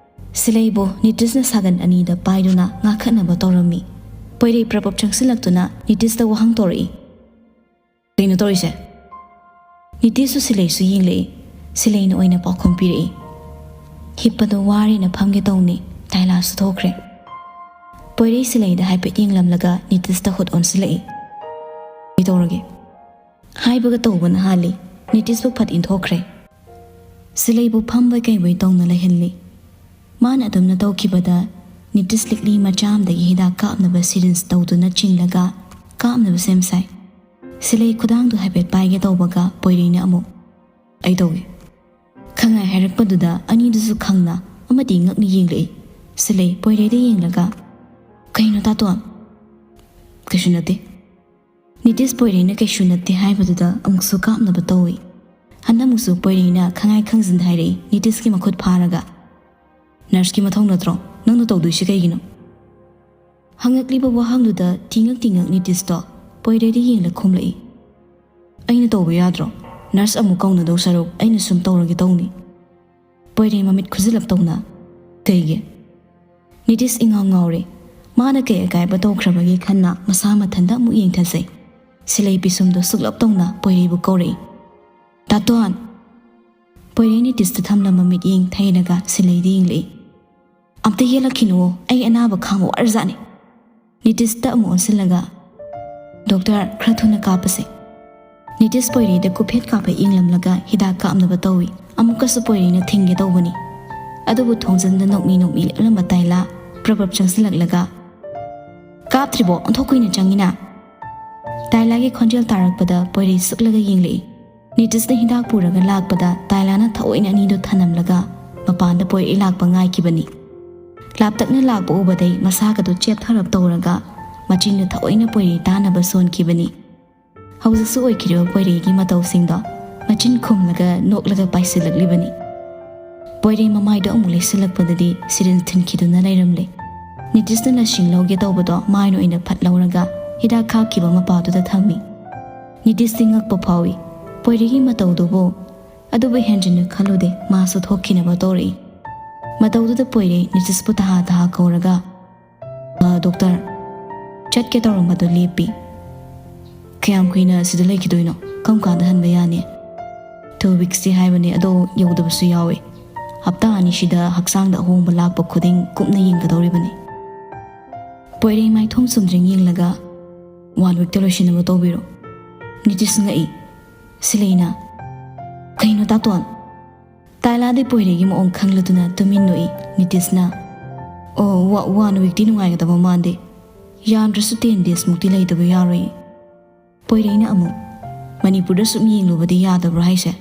ꯁꯤꯂꯩꯕꯨ ꯅꯤꯇꯤꯁꯅ ꯁꯥꯒꯟ ꯑꯅꯤꯗ ꯄꯥꯏꯗꯨꯅ ꯉꯥꯈꯠꯅꯕ ꯇꯧꯔꯝꯃꯤ꯫ ꯄꯣꯏꯔꯩ ꯄ꯭ꯔꯞ ꯄ꯭ꯔꯞ ꯆꯪꯁꯤꯜꯂꯛꯇꯨꯅ ꯅꯤꯇꯤꯁꯇ ꯋꯥꯍꯪ ꯇꯧꯔꯛꯏ꯫ "ꯀꯩꯅꯣ ꯇꯧꯔꯤꯁꯦ?" ꯅꯤꯇꯤꯁꯁꯨ ꯁꯤꯂꯩꯁꯨ ꯌꯦꯡꯂꯛꯏ꯫ ꯁꯤꯂꯩꯅ ꯑꯣꯏꯅ ꯄꯥꯎꯈꯨꯝ ꯄꯤꯔꯛꯏ꯫ "ꯍꯤꯞꯄꯗꯣ ꯋꯥꯔꯦꯅ ꯐꯝꯒꯦ ꯇꯧꯅꯤ꯫" ꯇꯥꯏꯂꯥꯁꯨ ꯊꯣꯛꯈ꯭ꯔꯦ꯫ ꯄꯣꯏꯔꯩ ꯁꯤꯂꯩꯗ ꯍꯥꯏꯐꯦꯠ ꯌꯦꯡꯂꯝꯂꯒ ꯅꯤꯇꯤꯁꯇ ꯍꯨꯠ ꯑꯣꯟꯁꯤꯜꯂꯛꯏ꯫ "ꯀꯩ ꯇꯧꯔꯒꯦ?" ꯍꯥꯏꯕꯒ ꯇꯧꯕꯅ ꯍꯥꯜꯂꯤ꯫ ꯅꯤꯇꯤꯁꯄꯨ ꯐꯠ ꯏꯟꯊꯣꯛꯈ꯭ꯔꯦ꯫ ꯁꯤꯂꯩꯕꯨ ꯐꯝꯕꯣꯏ ꯀꯩꯕꯣꯏ ꯇꯧꯅ ꯂꯩꯍꯜꯂꯤ꯫ ꯃꯥꯅ ꯑꯗꯨꯝꯅ ꯇꯧꯈꯤꯕꯗ ꯅꯤꯇꯤꯁ ꯂꯤꯛꯂꯤ ꯃꯆꯥ ꯑꯃꯗꯒꯤ ꯍꯤꯗꯥꯛ ꯀꯥꯞꯅꯕ ꯁꯤꯔꯤꯟꯁ ꯇꯧꯗꯨꯅ ꯆꯤꯡꯂꯒ ꯀꯥꯞꯅꯕ ꯁꯦꯝ ꯁꯥꯏ꯫ ꯁꯤꯂꯩ ꯈꯨꯗꯥꯡꯗꯨ ꯍꯥꯏꯐꯦꯠ ꯄꯥꯏꯒꯦ ꯇꯧꯕꯒ ꯄꯣꯏꯔꯩꯅ ꯑꯃꯨꯛ "ꯑꯩ ꯇꯧꯒꯦ" ꯈꯪꯉꯥꯏ ꯍꯥꯏꯔꯛꯄꯗꯨꯗ ꯑꯅꯤꯗꯨꯁꯨ ꯈꯪꯅ ꯑꯃꯗꯤ ꯉꯛꯅ ꯌꯦꯡꯂꯛꯏ꯫ ꯁꯤꯂꯩ ꯄꯣꯏꯔꯩꯗ ꯌꯦꯡꯂꯒ "ꯀꯩꯅꯣ ꯇꯥꯇꯣꯟ?" "ꯀꯩꯁꯨ ꯅꯠꯇꯦ" ꯅꯤꯇꯤꯁ ꯄꯣꯏꯔꯩꯅ ꯀꯩꯁꯨ ꯅꯠꯇꯦ ꯍꯥꯏꯕꯗꯨꯗ ꯑꯃꯨꯛꯁꯨ ꯀꯥꯞꯅꯕ ꯇꯧꯏ꯫ ꯍꯟꯗꯛꯃꯨꯛꯁꯨ ꯄꯣꯏꯔꯩꯅ ꯈꯪꯉꯥꯏ ꯈꯪꯖꯤꯟ ꯍꯥꯏꯔꯛꯏ, ꯅꯤꯇꯤꯁꯀꯤ ꯃꯈꯨꯠ ꯐꯥꯔꯒ "ꯅꯔꯁꯀꯤ ꯃꯊꯧ ꯅꯠꯇ꯭ꯔꯣ ꯅꯪꯅ ꯇꯧꯗꯣꯏꯁꯤ ꯀꯩꯒꯤꯅꯣ?" ꯍꯪꯉꯛꯂꯤꯕ ꯋꯥꯍꯪꯗꯨꯗ ꯇꯤꯉꯛ ꯇꯤꯉꯛ ꯅꯤꯇꯤꯁꯇꯣ ꯄꯣꯏꯔꯩꯗ ꯌꯦꯡꯂ ꯈꯨꯝꯂꯛꯏ꯫ "ꯑꯩꯅ ꯇꯧꯕ ꯌꯥꯗ꯭ꯔꯣ? ꯅꯔꯁ ꯑꯃꯨꯛ ꯀꯧꯅꯗꯧ ꯁꯔꯨꯛ ꯑꯩꯅ ꯁꯨꯝ ꯇꯧꯔꯒꯦ ꯇꯧꯅꯤ" ꯄꯣꯏꯔꯩ ꯃꯃꯤꯠ ꯈꯨꯖꯤꯜꯂꯞ ꯇꯧꯅ "ꯀꯩꯒꯤ?" ꯅꯤꯇꯤꯁ ꯏꯉꯥꯎ ꯉꯥꯎꯔꯦ꯫ ꯃꯥꯅ ꯀꯩ ꯑꯀꯥꯏꯕ ꯇꯧꯈ꯭ꯔꯕꯒꯦ ꯈꯟꯅ ꯃꯁꯥ ꯃꯊꯟꯇ ꯑꯃꯨꯛ ꯌꯦꯡꯊꯖꯩ꯫ ꯁꯤꯂꯩ ꯄꯤꯁꯨꯝꯗꯣ ꯁꯨꯛꯂꯞ ꯇꯧꯅ ꯄꯣꯏꯔꯩꯕꯨ ꯀꯧꯔꯛꯏ꯫ "ꯇꯥꯇꯣꯟ!" ꯄꯣꯏꯔꯩ ꯅꯤꯇꯤꯁꯇ ꯊꯝꯂꯝꯕ ꯃꯤꯠꯌꯦꯡ ꯊꯩꯔꯒ ꯁꯤꯂꯩꯗ ꯌꯦꯡꯂꯛꯏ꯫ "ꯑꯝꯇ ꯌꯦꯜꯂꯛꯈꯤꯅꯨꯋꯣ, ꯑꯩ ꯑꯅꯥꯕ ꯈꯥꯡꯕ ꯋꯥꯔꯖꯥꯠꯅꯤ" ꯅꯤꯇꯤꯁꯇ ꯑꯃꯨꯛ ꯑꯣꯟꯁꯤꯜꯂꯒ "ꯗꯣꯛꯇꯔ, ꯈꯔ ꯊꯨꯅ ꯀꯥꯞꯄꯁꯦ" ꯅꯤꯇꯤꯁ ꯄꯣꯏꯔꯩꯗ ꯀꯨꯐꯦꯠ ꯀꯥꯐꯦꯠ ꯌꯦꯡꯂꯝꯂꯒ ꯍꯤꯗꯥꯛ ꯀꯥꯞꯅꯕ ꯇꯧꯏ꯫ ꯑꯃꯨꯛꯀꯁꯨ ꯄꯣꯏꯔꯩꯅ ꯊꯤꯡꯒꯦ ꯇꯧꯕꯅꯤ꯫ ꯑꯗꯨꯕꯨ ꯊꯣꯡꯖꯤꯟꯗ ꯅꯣꯛꯃꯤ ꯅꯣꯛꯃꯤ ꯂꯦꯞꯂꯝꯕ ꯇꯥꯏꯂꯥ ꯄ꯭ꯔꯞ ꯄ꯭ꯔꯞ ꯆꯪꯁꯤꯜꯂꯛꯂꯒ "ꯀꯥꯞꯇ꯭ꯔꯤꯕꯣ? ꯑꯣꯟꯊꯣꯛ ꯀꯨꯏꯅ ꯆꯪꯉꯤꯅ" ꯇꯥꯏꯂꯥꯒꯤ ꯈꯣꯟꯖꯦꯜ ꯇꯥꯔꯛꯄꯗ ꯄꯣꯏꯔꯩ ꯁꯨꯛꯂꯒ ꯌꯦꯡꯂꯛꯏ꯫ ꯅꯤꯇꯤꯁꯅ ꯍꯤꯗꯥꯛ ꯄꯨꯔꯒ ꯂꯥꯛꯄꯗ ꯇꯥꯏꯂꯥꯅ ꯊꯑꯣꯏꯅ ꯑꯅꯤꯗꯨ ꯊꯅꯝꯂꯒ ꯃꯄꯥꯟꯗ ꯄꯣꯏꯔꯩ ꯂꯥꯛꯄ ꯉꯥꯏꯈꯤꯕꯅꯤ꯫ ꯂꯥꯞꯇꯛꯅ ꯂꯥꯛꯄ ꯎꯕꯗꯩ ꯃꯁꯥꯒꯗꯨ ꯆꯦꯞꯊꯔꯞ ꯇꯧꯔꯒ ꯃꯆꯤꯟꯗꯨ ꯊꯑꯣꯏꯅ ꯄꯣꯏꯔꯩ ꯇꯥꯅꯕ ꯁꯣꯟꯈꯤꯕꯅꯤ꯫ ꯍꯧꯖꯤꯛꯁꯨ ꯑꯣꯏꯈꯤꯔꯤꯕ ꯄꯣꯏꯔꯩꯒꯤ ꯃꯇꯧꯁꯤꯡꯗꯣ ꯃꯆꯤꯟ ꯈꯨꯝꯂꯒ ꯅꯣꯛꯂꯒ ꯄꯥꯏꯁꯤꯜꯂꯛꯂꯤꯕꯅꯤ꯫ ꯄꯣꯏꯔꯩ ꯃꯃꯥꯏꯗꯣ ꯑꯃꯨꯛ ꯂꯩꯁꯤꯜꯂꯛꯄꯗꯗꯤ ꯁꯤꯔꯤꯟ ꯊꯤꯟꯈꯤꯗꯨꯅ ꯂꯩꯔꯝꯂꯦ꯫ ꯅꯤꯇꯤꯁꯅ ꯂꯁꯤꯡ ꯂꯧꯒꯦ ꯇꯧꯕꯗꯣ ꯃꯥꯏꯅ ꯑꯣꯏꯅ ꯐꯠ ꯂꯧꯔꯒ ꯍꯤꯗꯥꯛ ꯀꯥꯞꯈꯤꯕ ꯃꯄꯥꯗꯨꯗ ꯊꯝꯃꯤ꯫ ꯅꯤꯇꯤꯁꯇꯤ ꯉꯛꯄ ꯐꯥꯎꯏ꯫ ꯄꯣꯏꯔꯩꯒꯤ ꯃꯇꯧꯗꯨꯕꯨ꯫ ꯑꯗꯨꯕꯨ ꯍꯦꯟꯖꯤꯟꯅ ꯈꯜꯂꯨꯗꯦ, ꯃꯥꯁꯨ ꯊꯣꯛꯈꯤꯅꯕ ꯇꯧꯔꯛꯏ꯫ ꯃꯇꯧꯗꯨꯗ ꯄꯣꯏꯔꯩ ꯅꯤꯇꯤꯁꯄꯨ ꯇꯍꯥ ꯇꯍꯥ ꯀꯧꯔꯒ, "ꯑ, ꯗꯣꯛꯇꯔ, ꯆꯠꯀꯦ ꯇꯧꯔꯝꯕꯗꯣ ꯂꯦꯞꯄꯤ꯫" "ꯀꯌꯥꯝ ꯀꯨꯏꯅ ꯁꯤꯗ ꯂꯩꯈꯤꯗꯣꯏꯅꯣ? ꯀꯔꯝ ꯀꯥꯟꯗ ꯍꯟꯕ ꯌꯥꯅꯤ?" "Two weeksꯇꯤ ꯍꯥꯏꯕꯅꯦ, ꯑꯗꯣ ꯌꯧꯗꯕꯁꯨ ꯌꯥꯎꯏ꯫ ꯍꯞꯇꯥ ꯑꯅꯤꯁꯤꯗ ꯍꯛꯆꯥꯡꯗ ꯑꯍꯣꯡꯕ ꯂꯥꯛꯄ ꯈꯨꯗꯤꯡ ꯀꯨꯞꯅ ꯌꯦꯡꯒꯗꯧꯔꯤꯕꯅꯤ꯫" ꯄꯣꯏꯔꯩ ꯃꯥꯏꯊꯣꯡ ꯆꯨꯝꯗ꯭ꯔꯤꯡ ꯌꯦꯡꯂꯒ, "One weekꯇ ꯂꯣꯏꯁꯤꯟꯅꯕ ꯇꯧꯕꯤꯔꯣ꯫" ꯅꯤꯇꯤꯁ ꯉꯛꯏ꯫ ꯁꯤꯂꯩꯅ, "ꯀꯩꯅꯣ ꯇꯥꯇꯣꯟ?" ꯇꯥꯏꯂꯥꯗꯤ ꯄꯣꯏꯔꯩꯒꯤ ꯃꯑꯣꯡ ꯈꯪꯂꯗꯨꯅ ꯇꯨꯃꯤꯟ ꯅꯣꯛꯏ꯫ ꯅꯤꯇꯤꯁꯅ, "ꯑꯣ, ꯋꯥ-, ꯋꯥꯟ ꯋꯤꯛꯇꯤ ꯅꯨꯡꯉꯥꯏꯒꯗꯕ ꯃꯥꯟꯗꯦ꯫ ꯌꯥꯝꯗ꯭ꯔꯁꯨ ꯇꯦꯟ ꯗꯦꯖꯃꯨꯛꯇꯤ ꯂꯩꯗꯕ ꯌꯥꯔꯣꯏ꯫" ꯄꯣꯏꯔꯩꯅ ꯑꯃꯨꯛ, "ꯃꯅꯤꯄꯨꯔꯗ ꯁꯨꯝ ꯌꯦꯡꯂꯨꯕꯗꯤ ꯌꯥꯗꯕ꯭ꯔꯣ ꯍꯥꯏꯁꯦ?"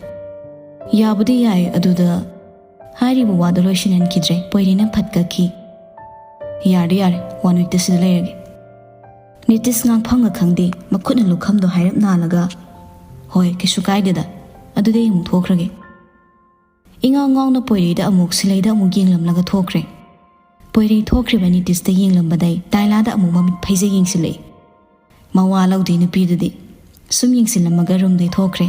"ꯌꯥꯕꯨꯗꯤ ꯌꯥꯏ, ꯑꯗꯨꯗ," ꯍꯥꯏꯔꯤꯕ ꯋꯥꯗꯣ ꯂꯣꯏꯁꯤꯟꯍꯟꯈꯤꯗ꯭ꯔꯦ꯫ ꯄꯣꯏꯔꯩꯅ ꯐꯠ ꯀꯛꯈꯤ꯫ "ꯌꯥꯔꯦ, ꯌꯥꯔꯦ, ꯋꯥꯟ ꯋꯤꯛꯇ ꯁꯤꯗ ꯂꯩꯔꯒꯦ꯫" ꯅꯤꯇꯤꯁ ꯉꯥꯡꯐꯝꯒ ꯈꯪꯗꯦ, ꯃꯈꯨꯠꯅ ꯂꯨꯈꯝꯗꯣ ꯍꯥꯏꯔꯞ ꯅꯥꯜꯂꯒ, "ꯍꯣꯏ, ꯀꯩꯁꯨ ꯀꯥꯏꯗꯦꯗ, ꯑꯗꯨꯗꯤ ꯑꯩ ꯑꯃꯨꯛ ꯊꯣꯛꯈ꯭ꯔꯒꯦ꯫" ꯏꯉꯥꯎ ꯉꯥꯎꯅ ꯄꯣꯏꯔꯩꯗ ꯑꯃꯨꯛ, ꯁꯤꯂꯩꯗ ꯑꯃꯨꯛ ꯌꯦꯡꯂꯝꯂꯒ ꯊꯣꯛꯈ꯭ꯔꯦ꯫ ꯄꯣꯏꯔꯩ ꯊꯣꯛꯈ꯭ꯔꯤꯕ ꯅꯤꯇꯤꯁꯇ ꯌꯦꯡꯂꯝꯕꯗꯩ ꯇꯥꯏꯂꯥꯗ ꯑꯃꯨꯛ ꯃꯃꯤꯠ ꯐꯩꯖ ꯌꯦꯡꯁꯤꯜꯂꯛꯏ꯫ ꯃꯋꯥ ꯂꯧꯗꯦ ꯅꯨꯄꯤꯗꯨꯗꯤ꯫ ꯁꯨꯝ ꯌꯦꯡꯁꯤꯜꯂꯝꯃꯒ ꯔꯨꯝꯗꯩ ꯊꯣꯛꯈ꯭ꯔꯦ꯫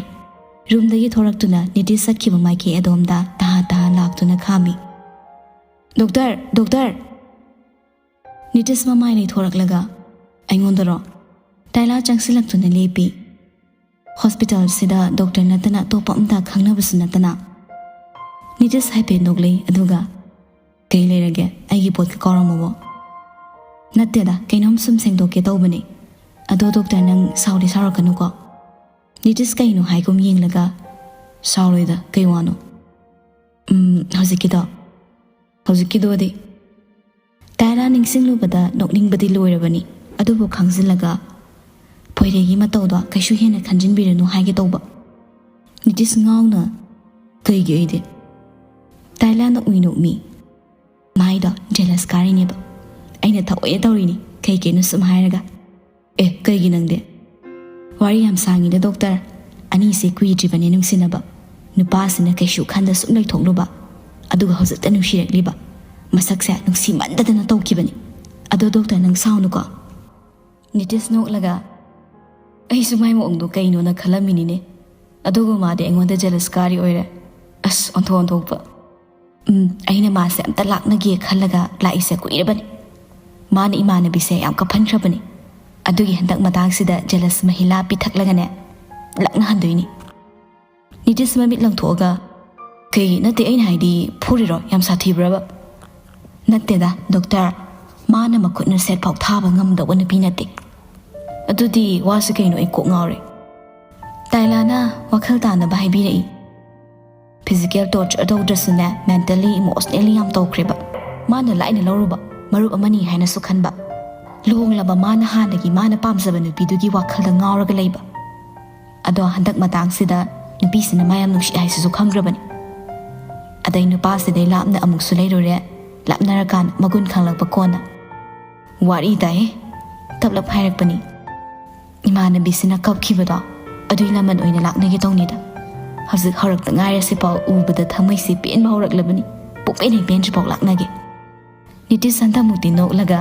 ꯔꯨꯝꯗꯒꯤ ꯊꯣꯔꯛꯇꯨꯅ ꯅꯤꯇꯤꯁ ꯆꯠꯈꯤꯕ ꯃꯥꯏꯀꯩ ꯑꯗꯣꯝꯗ ꯇꯍꯥ ꯇꯍꯥ ꯂꯥꯛꯇꯨꯅ ꯈꯥꯝꯃꯤ꯫ "ꯗꯣꯛꯇꯔ! ꯗꯣꯛꯇꯔ!" ꯅꯤꯇꯤꯁ ꯃꯃꯥꯏ ꯂꯩꯊꯣꯔꯛꯂꯒ, "ꯑꯩꯉꯣꯟꯗꯔꯣ?" ꯇꯥꯏꯂꯥ ꯆꯪꯁꯤꯜꯂꯛꯇꯨꯅ ꯂꯦꯞꯄꯤ꯫ ꯍꯣꯁꯄꯤꯇꯥꯜꯁꯤꯗ ꯗꯣꯛꯇꯔ ꯅꯠꯇꯅ ꯑꯇꯣꯞꯄ ꯑꯝꯇ ꯈꯪꯅꯕꯁꯨ ꯅꯠꯇꯅ꯫ ꯅꯤꯇꯤꯁ ꯍꯥꯏꯐꯦꯠ ꯅꯣꯛꯂꯛꯏ, ꯑꯗꯨꯒ, "ꯀꯩ ꯂꯩꯔꯒꯦ? ꯑꯩꯒꯤ ꯄꯣꯠꯀ ꯀꯥꯎꯔꯝꯃꯕꯣ?" "ꯅꯠꯇꯦꯗ, ꯀꯩꯅꯣꯝ ꯁꯨꯝ ꯁꯦꯡꯗꯣꯛꯀꯦ ꯇꯧꯕꯅꯦ꯫ ꯑꯗꯣ ꯗꯣꯛꯇꯔ, ꯅꯪ ꯁꯥꯎꯗꯤ ꯁꯥꯎꯔꯛꯀꯅꯨꯀꯣ?" ꯅꯤꯇꯤꯁ ꯀꯩꯅꯣ ꯍꯥꯏꯒꯨꯝ ꯌꯦꯡꯂꯒ, "ꯁꯥꯎꯔꯣꯏꯗ, ꯀꯩ ꯋꯥꯅꯣ?" "ꯎꯝ, ꯍꯧꯖꯤꯛꯀꯤꯗꯣ?" "ꯍꯧꯖꯤꯛꯀꯤꯗꯣꯗꯤ?" ꯇꯥꯏꯂꯥ ꯅꯤꯡꯁꯤꯡꯂꯨꯕꯗ ꯅꯣꯛꯅꯤꯡꯕꯗꯤ ꯂꯣꯏꯔꯕꯅꯤ, ꯑꯗꯨꯕꯨ ꯈꯪꯖꯤꯜꯂꯒ, "ꯄꯣꯏꯔꯩꯒꯤ ꯃꯇꯧꯗꯣ ꯀꯩꯁꯨ ꯍꯦꯟꯅ ꯈꯟꯖꯤꯟꯕꯤꯔꯅꯨ" ꯍꯥꯏꯒꯦ ꯇꯧꯕ꯫ ꯅꯤꯇꯤꯁ ꯉꯥꯎꯅ, "ꯀꯩꯒꯤ ꯑꯩꯗꯤ?" ꯇꯥꯏꯂꯥꯅ ꯎꯏ ꯅꯣꯛꯃꯤ꯫ "ꯃꯥꯏꯗꯣ ꯖꯦꯂꯁ ꯀꯥꯔꯤꯅꯦꯕ꯫ ꯑꯩꯅ ꯊꯑꯣꯏꯅ ꯇꯧꯔꯤꯅꯤ, ꯀꯩ ꯀꯩꯅꯣ ꯁꯨꯝ ꯍꯥꯏꯔꯒ꯫" "ꯑꯦ, ꯀꯩꯒꯤ ꯅꯪꯗꯤ?" "ꯋꯥꯔꯤ ꯌꯥꯝ ꯁꯥꯡꯉꯤꯗ, ꯗꯣꯛꯇꯔ꯫ ꯑꯅꯤꯁꯦ ꯀꯨꯏꯗ꯭ꯔꯤꯕꯅꯦ ꯅꯨꯡꯁꯤꯅꯕ꯫ ꯅꯨꯄꯥꯁꯤꯅ ꯀꯩꯁꯨ ꯈꯟꯗ ꯁꯨꯝ ꯂꯩꯊꯣꯛꯂꯨꯕ, ꯑꯗꯨꯒ ꯍꯧꯖꯤꯛꯇ ꯅꯨꯡꯁꯤꯔꯛꯂꯤꯕ꯫ ꯃꯁꯛꯁꯦ ꯅꯨꯡꯁꯤꯃꯟꯗꯗꯅ ꯇꯧꯈꯤꯕꯅꯤ꯫ ꯑꯗꯣ ꯗꯣꯛꯇꯔ, ꯅꯪ ꯁꯥꯎꯅꯨꯀꯣ꯫" ꯅꯤꯇꯤꯁ ꯅꯣꯛꯂꯒ, "ꯑꯩꯁꯨ ꯃꯥꯏ ꯃꯑꯣꯡꯗꯣ ꯀꯩꯅꯣꯅ ꯈꯜꯂꯝꯃꯤꯅꯤꯅꯦ꯫ ꯑꯗꯨꯒ ꯃꯥꯗꯤ ꯑꯩꯉꯣꯟꯗ ꯖꯦꯂꯁ ꯀꯥꯔꯤ ꯑꯣꯏꯔꯦ꯫ ꯑꯁ, ꯑꯣꯟꯊꯣꯛ ꯑꯣꯟꯊꯣꯛꯄ꯫ ꯎꯝ, ꯑꯩꯅ ꯃꯥꯁꯦ ꯑꯝꯇ ꯂꯥꯛꯅꯒꯦ ꯈꯜꯂꯒ ꯂꯥꯛꯏꯁꯦ ꯀꯨꯏꯔꯕꯅꯤ꯫ ꯃꯥꯅ ꯏꯃꯥꯟꯅꯕꯤꯁꯦ ꯌꯥꯝ ꯀꯞꯍꯟꯈ꯭ꯔꯕꯅꯤ꯫ ꯑꯗꯨꯒꯤ ꯍꯟꯗꯛ ꯃꯇꯥꯡꯁꯤꯗ ꯖꯦꯂꯁ ꯃꯍꯤꯂꯥ ꯄꯤꯊꯛꯂꯒꯅꯦ, ꯂꯛꯅꯍꯟꯗꯣꯏꯅꯤ꯫" ꯅꯤꯇꯤꯁ ꯃꯃꯤꯠ ꯂꯪꯊꯣꯛꯑꯒ, "ꯀꯩ, ꯅꯠꯇꯦ, ꯑꯩꯅ ꯍꯥꯏꯗꯤ, ꯐꯨꯔꯤꯔꯣ? ꯌꯥꯝ ꯁꯥꯊꯤꯕ꯭ꯔꯕ?" "ꯅꯠꯇꯦꯗ, ꯗꯣꯛꯇꯔ, ꯃꯥꯅ ꯃꯈꯨꯠꯅ ꯁꯦꯠ ꯐꯥꯎ ꯊꯥꯕ ꯉꯝꯗꯧꯕ ꯅꯨꯄꯤ ꯅꯠꯇꯦ꯫" "ꯑꯗꯨꯗꯤ ꯋꯥꯁꯤ ꯀꯩꯅꯣ? ꯑꯩ ꯀꯣꯛ ꯉꯥꯎꯔꯦ꯫" ꯇꯥꯏꯂꯥꯅ ꯋꯥꯈꯜ ꯇꯥꯅꯕ ꯍꯥꯏꯕꯤꯔꯛꯏ꯫ Physical torture ꯇꯧꯗ꯭ꯔꯁꯨꯅꯦ, mentally, emotionally ꯌꯥꯝ ꯇꯧꯈ꯭ꯔꯦꯕ꯫ ꯃꯥꯅ ꯂꯥꯏꯅ ꯂꯧꯔꯨꯕ ꯃꯔꯨꯞ ꯑꯃꯅꯤ ꯍꯥꯏꯅꯁꯨ ꯈꯟꯕ꯫ ꯂꯨꯍꯣꯡꯂꯕ ꯃꯥꯅ ꯍꯥꯟꯅꯒꯤ ꯃꯥꯅ ꯄꯥꯝꯖꯕ ꯅꯨꯄꯤꯗꯨꯒꯤ ꯋꯥꯈꯜꯗ ꯉꯥꯎꯔꯒ ꯂꯩꯕ꯫ ꯑꯗꯣ ꯍꯟꯗꯛ ꯃꯇꯥꯡꯁꯤꯗ ꯅꯨꯄꯤꯁꯤꯅ ꯃꯥ ꯌꯥꯝ ꯅꯨꯡꯁꯤ ꯍꯥꯏꯁꯤꯁꯨ ꯈꯪꯈ꯭ꯔꯕꯅꯤ꯫ ꯑꯗꯩ ꯅꯨꯄꯥꯁꯤꯗꯩ ꯂꯥꯞꯅ ꯑꯃꯨꯛꯁꯨ ꯂꯩꯔꯨꯔꯦ꯫ ꯂꯥꯞꯅꯔꯀꯥꯟꯗ ꯃꯒꯨꯟ ꯈꯪꯂꯛꯄ ꯀꯣꯟꯅ꯫ ꯋꯥꯔꯤ ꯇꯥꯏꯌꯦ꯫ ꯇꯞꯂꯞ ꯍꯥꯏꯔꯛꯄꯅꯤ꯫ ꯏꯃꯥꯟꯅꯕꯤꯁꯤꯅ ꯀꯞꯈꯤꯕꯗꯣ ꯑꯗꯨꯏ ꯂꯃꯟ ꯑꯣꯏꯅ ꯂꯥꯛꯅꯒꯦ ꯇꯧꯅꯤꯗ꯫ ꯍꯧꯖꯤꯛ ꯍꯧꯔꯛꯇ ꯉꯥꯏꯔꯁꯤꯐꯥꯎ ꯎꯕꯗ ꯊꯃꯣꯏꯁꯤ ꯄꯦꯟꯕ ꯍꯧꯔꯛꯂꯕꯅꯤ꯫ ꯄꯨꯡꯄꯦꯟ ꯍꯦꯛ ꯄꯦꯟꯗ꯭ꯔꯤꯐꯥꯎ ꯂꯥꯛꯅꯒꯦ꯫ ꯅꯤꯇꯤꯁ ꯍꯟꯗꯛꯃꯨꯛꯇꯤ ꯅꯣꯛꯂꯒ,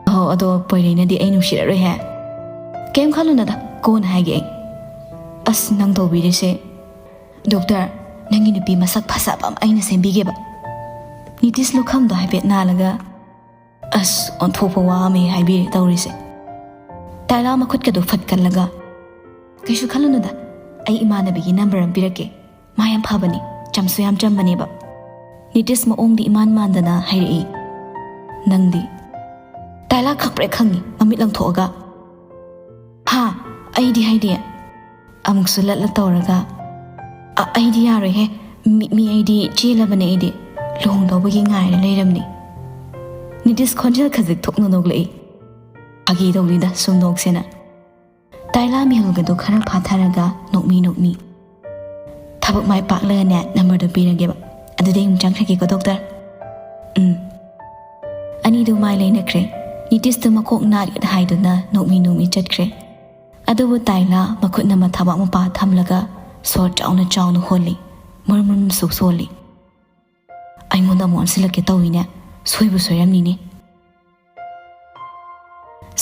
"ꯑꯍꯣ, ꯑꯗꯣ ꯄꯣꯏꯔꯩꯅꯗꯤ ꯑꯩ ꯅꯨꯡꯁꯤꯔꯔꯣꯏꯍꯦ?" "ꯀꯩꯝ ꯈꯜꯂꯨꯅꯗ, ꯀꯣꯟꯅ ꯍꯥꯏꯒꯦ ꯑꯩ꯫ ꯑꯁ, ꯅꯪ ꯇꯧꯕꯤꯔꯤꯁꯦ꯫ ꯗꯣꯛꯇꯔ, ꯅꯪꯒꯤ ꯅꯨꯄꯤ ꯃꯁꯛ ꯐꯖꯕ ꯑꯃ ꯑꯩꯅ ꯁꯦꯝꯕꯤꯒꯦꯕ꯫" ꯅꯤꯇꯤꯁ ꯂꯨꯈꯝꯗꯣ ꯍꯥꯏꯐꯦꯠ ꯅꯥꯜꯂꯒ, "ꯑꯁ, ꯑꯣꯟꯊꯣꯛꯄ ꯋꯥ ꯑꯃ ꯍꯥꯏꯕꯤꯔꯦ ꯇꯧꯔꯤꯁꯦ꯫" ꯇꯥꯏꯂꯥ ꯃꯈꯨꯠꯀꯗꯣ ꯐꯠꯀꯜꯂꯒ, "ꯀꯩꯁꯨ ꯈꯜꯂꯨꯅꯨꯗ, ꯑꯩ ꯏꯃꯥꯟꯅꯕꯤꯒꯤ ꯅꯝꯕꯔ ꯑꯃ ꯄꯤꯔꯛꯀꯦ꯫ ꯃꯥ ꯌꯥꯝ ꯐꯕꯅꯤ, ꯆꯝꯁꯨ ꯌꯥꯝ ꯆꯝꯕꯅꯦꯕ꯫" ꯅꯤꯇꯤꯁ ꯃꯑꯣꯡꯗꯤ ꯏꯃꯥꯟ ꯃꯥꯟꯗꯅ ꯍꯥꯏꯔꯛꯏ꯫ "ꯅꯪꯗꯤ?" ꯇꯥꯏꯂꯥ ꯈꯪꯄ꯭ꯔꯦꯛ ꯈꯪꯉꯤ, ꯃꯃꯤꯠ ꯂꯪꯊꯣꯛꯑꯒ꯫ "ꯍꯥ? ꯑꯩꯗꯤ ꯍꯥꯏꯗꯤ?" ꯑꯃꯨꯛꯁꯨ ꯂꯠꯂ ꯇꯧꯔꯒ, "ꯑ-, ꯑꯩꯗꯤ ꯌꯥꯔꯣꯏꯍꯦ꯫ ꯃꯤ, ꯃꯤ ꯑꯩꯗꯤ ꯆꯦꯜꯂꯕꯅꯦ ꯑꯩꯗꯤ꯫ ꯂꯨꯍꯣꯡꯗꯧꯕꯒꯤ ꯉꯥꯏꯔ ꯂꯩꯔꯝꯅꯤ꯫" ꯅꯤꯇꯤꯁ ꯈꯣꯟꯖꯦꯜ ꯈꯖꯤꯛ ꯊꯣꯛꯅ ꯅꯣꯛꯂꯛꯏ꯫ "ꯐꯥꯒꯤ ꯇꯧꯅꯤꯗ, ꯁꯨꯝ ꯅꯣꯛꯁꯦꯅ꯫" ꯇꯥꯏꯂꯥ ꯃꯤꯍꯨꯜꯒꯗꯣ ꯈꯔ ꯐꯥꯊꯔꯒ ꯅꯣꯛꯃꯤ ꯅꯣꯛꯃꯤ꯫ "ꯊꯕꯛ ꯃꯥꯏ ꯄꯥꯛꯂꯒꯅꯦ ꯅꯝꯕꯔꯗꯣ ꯄꯤꯔꯒꯦꯕ꯫ ꯑꯗꯨꯗꯤ ꯑꯩ ꯑꯃꯨꯛ ꯆꯪꯈ꯭ꯔꯒꯦꯀꯣ ꯗꯣꯛꯇꯔ꯫ ꯎꯝ꯫" ꯑꯅꯤꯗꯨ ꯃꯥꯏ ꯂꯩꯅꯈ꯭ꯔꯦ꯫ ꯅꯤꯇꯤꯁꯇꯨ ꯃꯀꯣꯛ ꯅꯥꯔꯦꯗ ꯍꯥꯏꯗꯨꯅ ꯅꯣꯛꯃꯤ ꯅꯣꯛꯃꯤ ꯆꯠꯈ꯭ꯔꯦ꯫ ꯑꯗꯨꯕꯨ ꯇꯥꯏꯂꯥ ꯃꯈꯨꯠꯅ ꯃꯊꯕꯥꯛ ꯃꯄꯥ ꯊꯝꯂꯒ ꯁꯣꯔ ꯆꯥꯎꯅ ꯆꯥꯎꯅ ꯍꯣꯜꯂꯤ꯫ ꯃꯨꯔꯨꯝ ꯃꯨꯔꯨꯝ ꯁꯨꯛ ꯁꯣꯜꯂꯤ꯫ "ꯑꯩꯉꯣꯟꯗ ꯑꯃꯨꯛ ꯑꯣꯟꯁꯤꯜꯂꯛꯀꯦ ꯇꯧꯏꯅꯦ꯫ ꯁꯣꯏꯕꯨ ꯁꯣꯏꯔꯝꯅꯤꯅꯦ꯫"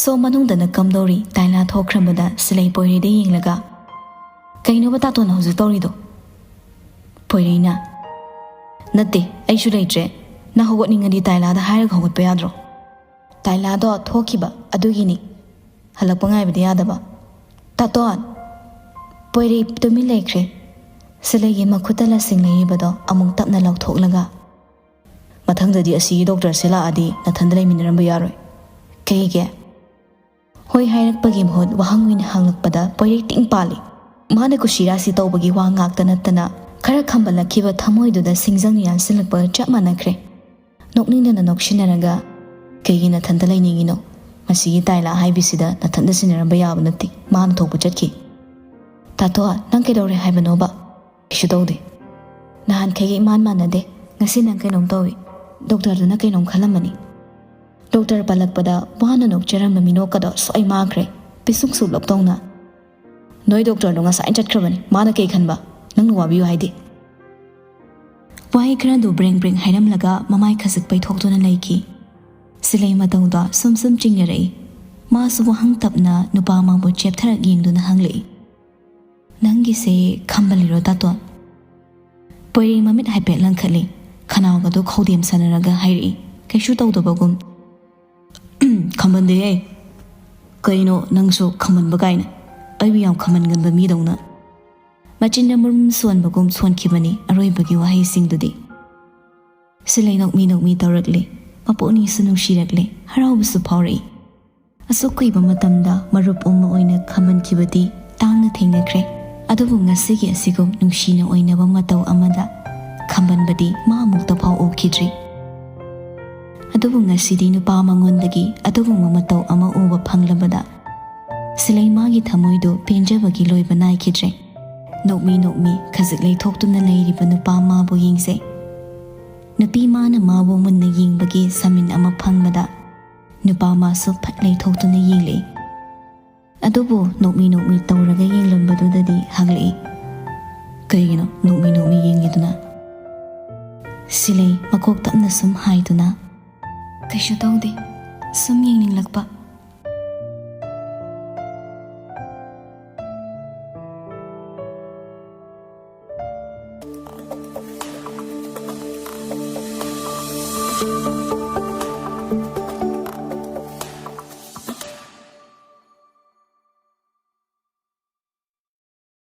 ꯁꯣ ꯃꯅꯨꯡꯗꯅ ꯀꯝꯗꯧꯔꯤ? ꯇꯥꯏꯂꯥ ꯊꯣꯛꯈ꯭ꯔꯕꯗ ꯁꯤꯂꯩ ꯄꯣꯏꯔꯩꯗ ꯌꯦꯡꯂꯒ, "ꯀꯩꯅꯣꯕ ꯇꯥꯇꯣꯟꯅ ꯍꯧꯖꯤꯛ ꯇꯧꯔꯤꯗꯣ?" ꯄꯣꯏꯔꯩꯅ, "ꯅꯠꯇꯦ, ꯑꯩꯁꯨ ꯂꯩꯇ꯭ꯔꯦ꯫ ꯅꯪ ꯍꯧꯒꯠꯅꯤꯡꯉꯗꯤ ꯇꯥꯏꯂꯥꯗ ꯍꯥꯏꯔꯒ ꯍꯧꯒꯠꯄ ꯌꯥꯗ꯭ꯔꯣ?" "ꯇꯥꯏꯂꯥꯗꯣ ꯊꯣꯛꯈꯤꯕ ꯑꯗꯨꯒꯤꯅꯤ꯫ ꯍꯜꯂꯛꯄ ꯉꯥꯏꯕꯗꯤ ꯌꯥꯗꯕ꯫" "ꯇꯥꯇꯣꯟ!" ꯄꯣꯏꯔꯩ ꯇꯨꯃꯤꯟ ꯂꯩꯈ꯭ꯔꯦ꯫ ꯁꯤꯂꯩꯒꯤ ꯃꯈꯨꯠꯇ ꯂꯁꯤꯡ ꯂꯩꯔꯤꯕꯗꯣ ꯑꯃꯨꯛ ꯇꯞꯅ ꯂꯧꯊꯣꯛꯂꯒ, "ꯃꯊꯪꯗꯗꯤ ꯑꯁꯤꯒꯤ ꯗꯣꯛꯇꯔꯁꯦ ꯂꯥꯛꯑꯗꯤ ꯅꯊꯟꯗ ꯂꯩꯃꯤꯟꯅꯔꯝꯕ ꯌꯥꯔꯣꯏ꯫" "ꯀꯩꯒꯤ?" ꯍꯣꯏ ꯍꯥꯏꯔꯛꯄꯒꯤ ꯃꯍꯨꯠ ꯋꯥꯍꯪ ꯑꯣꯏꯅ ꯍꯪꯂꯛꯄꯗ ꯄꯣꯏꯔꯩ ꯇꯤꯡ ꯄꯥꯜꯂꯤ꯫ ꯃꯥꯅ ꯀꯨꯁꯤꯔꯥꯁꯤ ꯇꯧꯕꯒꯤ ꯋꯥ ꯉꯥꯛꯇ ꯅꯠꯇꯅ ꯈꯔ ꯈꯝꯕꯜꯂꯛꯈꯤꯕ ꯊꯃꯣꯏꯗꯨꯗ ꯁꯤꯡꯖꯪ ꯌꯥꯟꯁꯤꯜꯂꯛꯄꯒ ꯆꯞ ꯃꯥꯟꯅꯈ꯭ꯔꯦ꯫ ꯅꯣꯛꯅꯤꯡꯗꯅ ꯅꯣꯛꯁꯤꯟꯅꯔꯒ, "ꯀꯩꯒꯤ ꯅꯊꯟꯇ ꯂꯩꯅꯤꯡꯉꯤꯅꯣ? ꯃꯁꯤꯒꯤ ꯇꯥꯏꯂꯥ ꯍꯥꯏꯕꯤꯁꯤꯗ ꯅꯊꯟꯇ ꯁꯤꯟꯅꯔꯝꯕ ꯌꯥꯕ ꯅꯠꯇꯦ꯫ ꯃꯥꯅ ꯊꯣꯛꯄ ꯆꯠꯈꯤ꯫" "ꯇꯥꯇꯣ, ꯅꯪ ꯀꯩꯗꯧꯔꯦ ꯍꯥꯏꯕꯅꯣꯕ?" "ꯀꯩꯁꯨ ꯇꯧꯗꯦ꯫ ꯅꯍꯥꯟꯈꯩꯒ ꯏꯃꯥꯟ ꯃꯥꯟꯅꯗꯦ꯫ ꯉꯁꯤ ꯅꯪ ꯀꯩꯅꯣꯝ ꯇꯧꯏ꯫ ꯗꯣꯛꯇꯔꯗꯨꯅ ꯀꯩꯅꯣꯝ ꯈꯜꯂꯝꯃꯅꯤ꯫" ꯗꯣꯛꯇꯔ ꯄꯜꯂꯛꯄꯗ ꯋꯥꯅ ꯅꯣꯛꯆꯔꯝꯕ ꯃꯤꯅꯣꯛꯀꯗꯣ ꯁ꯭ꯋꯥꯏ ꯃꯥꯡꯈ꯭ꯔꯦ꯫ ꯄꯤꯁꯨꯡ ꯁꯨꯛꯂꯞ ꯇꯧꯅ, "ꯅꯣꯏ ꯗꯣꯛꯇꯔꯗꯣ ꯉꯁꯥꯏꯅ ꯆꯠꯈ꯭ꯔꯕꯅꯤ꯫ ꯃꯥꯅ ꯀꯩ ꯈꯟꯕ? ꯅꯪꯅ ꯋꯥꯕꯤꯌꯨ ꯍꯥꯏꯗꯦ꯫" ꯋꯥꯍꯩ ꯈꯔꯗꯨ ꯕ꯭ꯔꯦꯡ ꯕ꯭ꯔꯦꯡ ꯍꯥꯏꯔꯝꯂꯒ ꯃꯃꯥꯏ ꯈꯖꯤꯛ ꯄꯩꯊꯣꯛꯇꯨꯅ ꯂꯩꯈꯤ꯫ ꯁꯤꯂꯩ ꯃꯇꯧꯗꯣ ꯁꯨꯝ ꯁꯨꯝ ꯆꯤꯡꯅꯔꯛꯏ꯫ ꯃꯥꯁꯨ ꯋꯥꯍꯪ ꯇꯞꯅ ꯅꯨꯄꯥ ꯑꯃꯕꯨ ꯆꯦꯞꯊꯔꯛ ꯌꯦꯡꯗꯨꯅ ꯍꯪꯂꯛꯏ, "ꯅꯪꯒꯤꯁꯦ ꯈꯝꯕꯜꯂꯤꯔꯣ, ꯇꯥꯇꯣꯟ?" ꯄꯣꯏꯔꯦꯡ ꯃꯃꯤꯠ ꯍꯥꯏꯐꯦꯠ ꯂꯪꯈꯠꯂꯤ꯫ ꯈꯅꯥꯎꯒꯗꯨ ꯈꯧꯗꯦꯝ ꯁꯥꯟꯅꯔꯒ ꯍꯥꯏꯔꯛꯏ, ꯀꯩꯁꯨ ꯇꯧꯗꯕꯒꯨꯝ꯫ "ꯈꯝꯕꯟꯗꯦꯍꯦ꯫ ꯀꯩꯅꯣ ꯅꯪꯁꯨ ꯈꯝꯕꯟꯕ ꯀꯥꯏꯅ? ꯑꯩꯕꯨ ꯌꯥꯝ ꯈꯝꯕꯟꯒꯟꯕ ꯃꯤꯗꯧꯅ꯫" ꯃꯆꯤꯟꯗ ꯃꯔꯨꯝ ꯁꯣꯟꯕꯒꯨꯝ ꯁꯣꯟꯈꯤꯕꯅꯤ ꯑꯔꯣꯏꯕꯒꯤ ꯋꯥꯍꯩꯁꯤꯡꯗꯨꯗꯤ꯫ ꯁꯤꯂꯩ ꯅꯣꯛꯃꯤ ꯅꯣꯛꯃꯤ ꯇꯧꯔꯛꯂꯦ꯫ ꯃꯄꯨꯛꯅꯤꯡꯁꯨ ꯅꯨꯡꯁꯤꯔꯛꯂꯦ, ꯍꯔꯥꯎꯕꯁꯨ ꯐꯥꯎꯔꯛꯏ꯫ ꯑꯁꯨꯛ ꯀꯨꯏꯕ ꯃꯇꯝꯗ ꯃꯔꯨꯞ ꯑꯃ ꯑꯣꯏꯅ ꯈꯝꯕꯟꯈꯤꯕꯗꯤ ꯇꯥꯡꯅ ꯊꯦꯡꯅꯈ꯭ꯔꯦ꯫ ꯑꯗꯨꯕꯨ ꯉꯁꯤꯒꯤ ꯑꯁꯤꯒꯨꯝ ꯅꯨꯡꯁꯤꯅ ꯑꯣꯏꯅꯕ ꯃꯇꯧ ꯑꯃꯗ ꯈꯝꯕꯟꯕꯗꯤ ꯃꯥ ꯑꯃꯨꯛꯇ ꯐꯥꯎ ꯎꯈꯤꯗ꯭ꯔꯤ꯫ ꯑꯗꯨꯕꯨ ꯉꯁꯤꯗꯤ ꯅꯨꯄꯥ ꯃꯉꯣꯟꯗꯒꯤ ꯑꯗꯨꯒꯨꯝꯕ ꯃꯇꯧ ꯑꯃ ꯎꯕ ꯐꯪꯂꯕꯗ ꯁꯤꯂꯩ ꯃꯥꯒꯤ ꯊꯃꯣꯏꯗꯨ ꯄꯦꯟꯖꯕꯒꯤ ꯂꯣꯏꯕ ꯅꯥꯏꯈꯤꯗ꯭ꯔꯦ꯫ ꯅꯣꯛꯃꯤ ꯅꯣꯛꯃꯤ ꯈꯖꯤꯛ ꯂꯩꯊꯣꯛꯇꯨꯅ ꯂꯩꯔꯤꯕ ꯅꯨꯄꯥ ꯃꯥꯕꯨ ꯌꯦꯡꯖꯩ꯫ ꯅꯨꯄꯤ ꯃꯥꯅ ꯃꯥꯕꯨ ꯃꯨꯟꯅ ꯌꯦꯡꯕꯒꯤ ꯁꯃꯤꯟ ꯑꯃ ꯐꯪꯕꯗ ꯅꯨꯄꯥ ꯃꯥꯁꯨ ꯐꯠ ꯂꯩꯊꯣꯛꯇꯨꯅ ꯌꯦꯡꯂꯛꯏ꯫ ꯑꯗꯨꯕꯨ ꯅꯣꯛꯃꯤ ꯅꯣꯛꯃꯤ ꯇꯧꯔꯒ ꯌꯦꯡꯂꯝꯕꯗꯨꯗꯗꯤ ꯍꯪꯂꯛꯏ, "ꯀꯩꯒꯤꯅꯣ ꯅꯣꯛꯃꯤ ꯅꯣꯛꯃꯤ ꯌꯦꯡꯂꯤꯗꯨꯅ?" ꯁꯤꯂꯩ ꯃꯀꯣꯛ ꯇꯞꯅ ꯁꯨꯝ ꯍꯥꯏꯗꯨꯅ, "ꯀꯩꯁꯨ ꯇꯧꯗꯦ, ꯁꯨꯝ ꯌꯦꯡꯅꯤꯡꯂꯛꯄ꯫"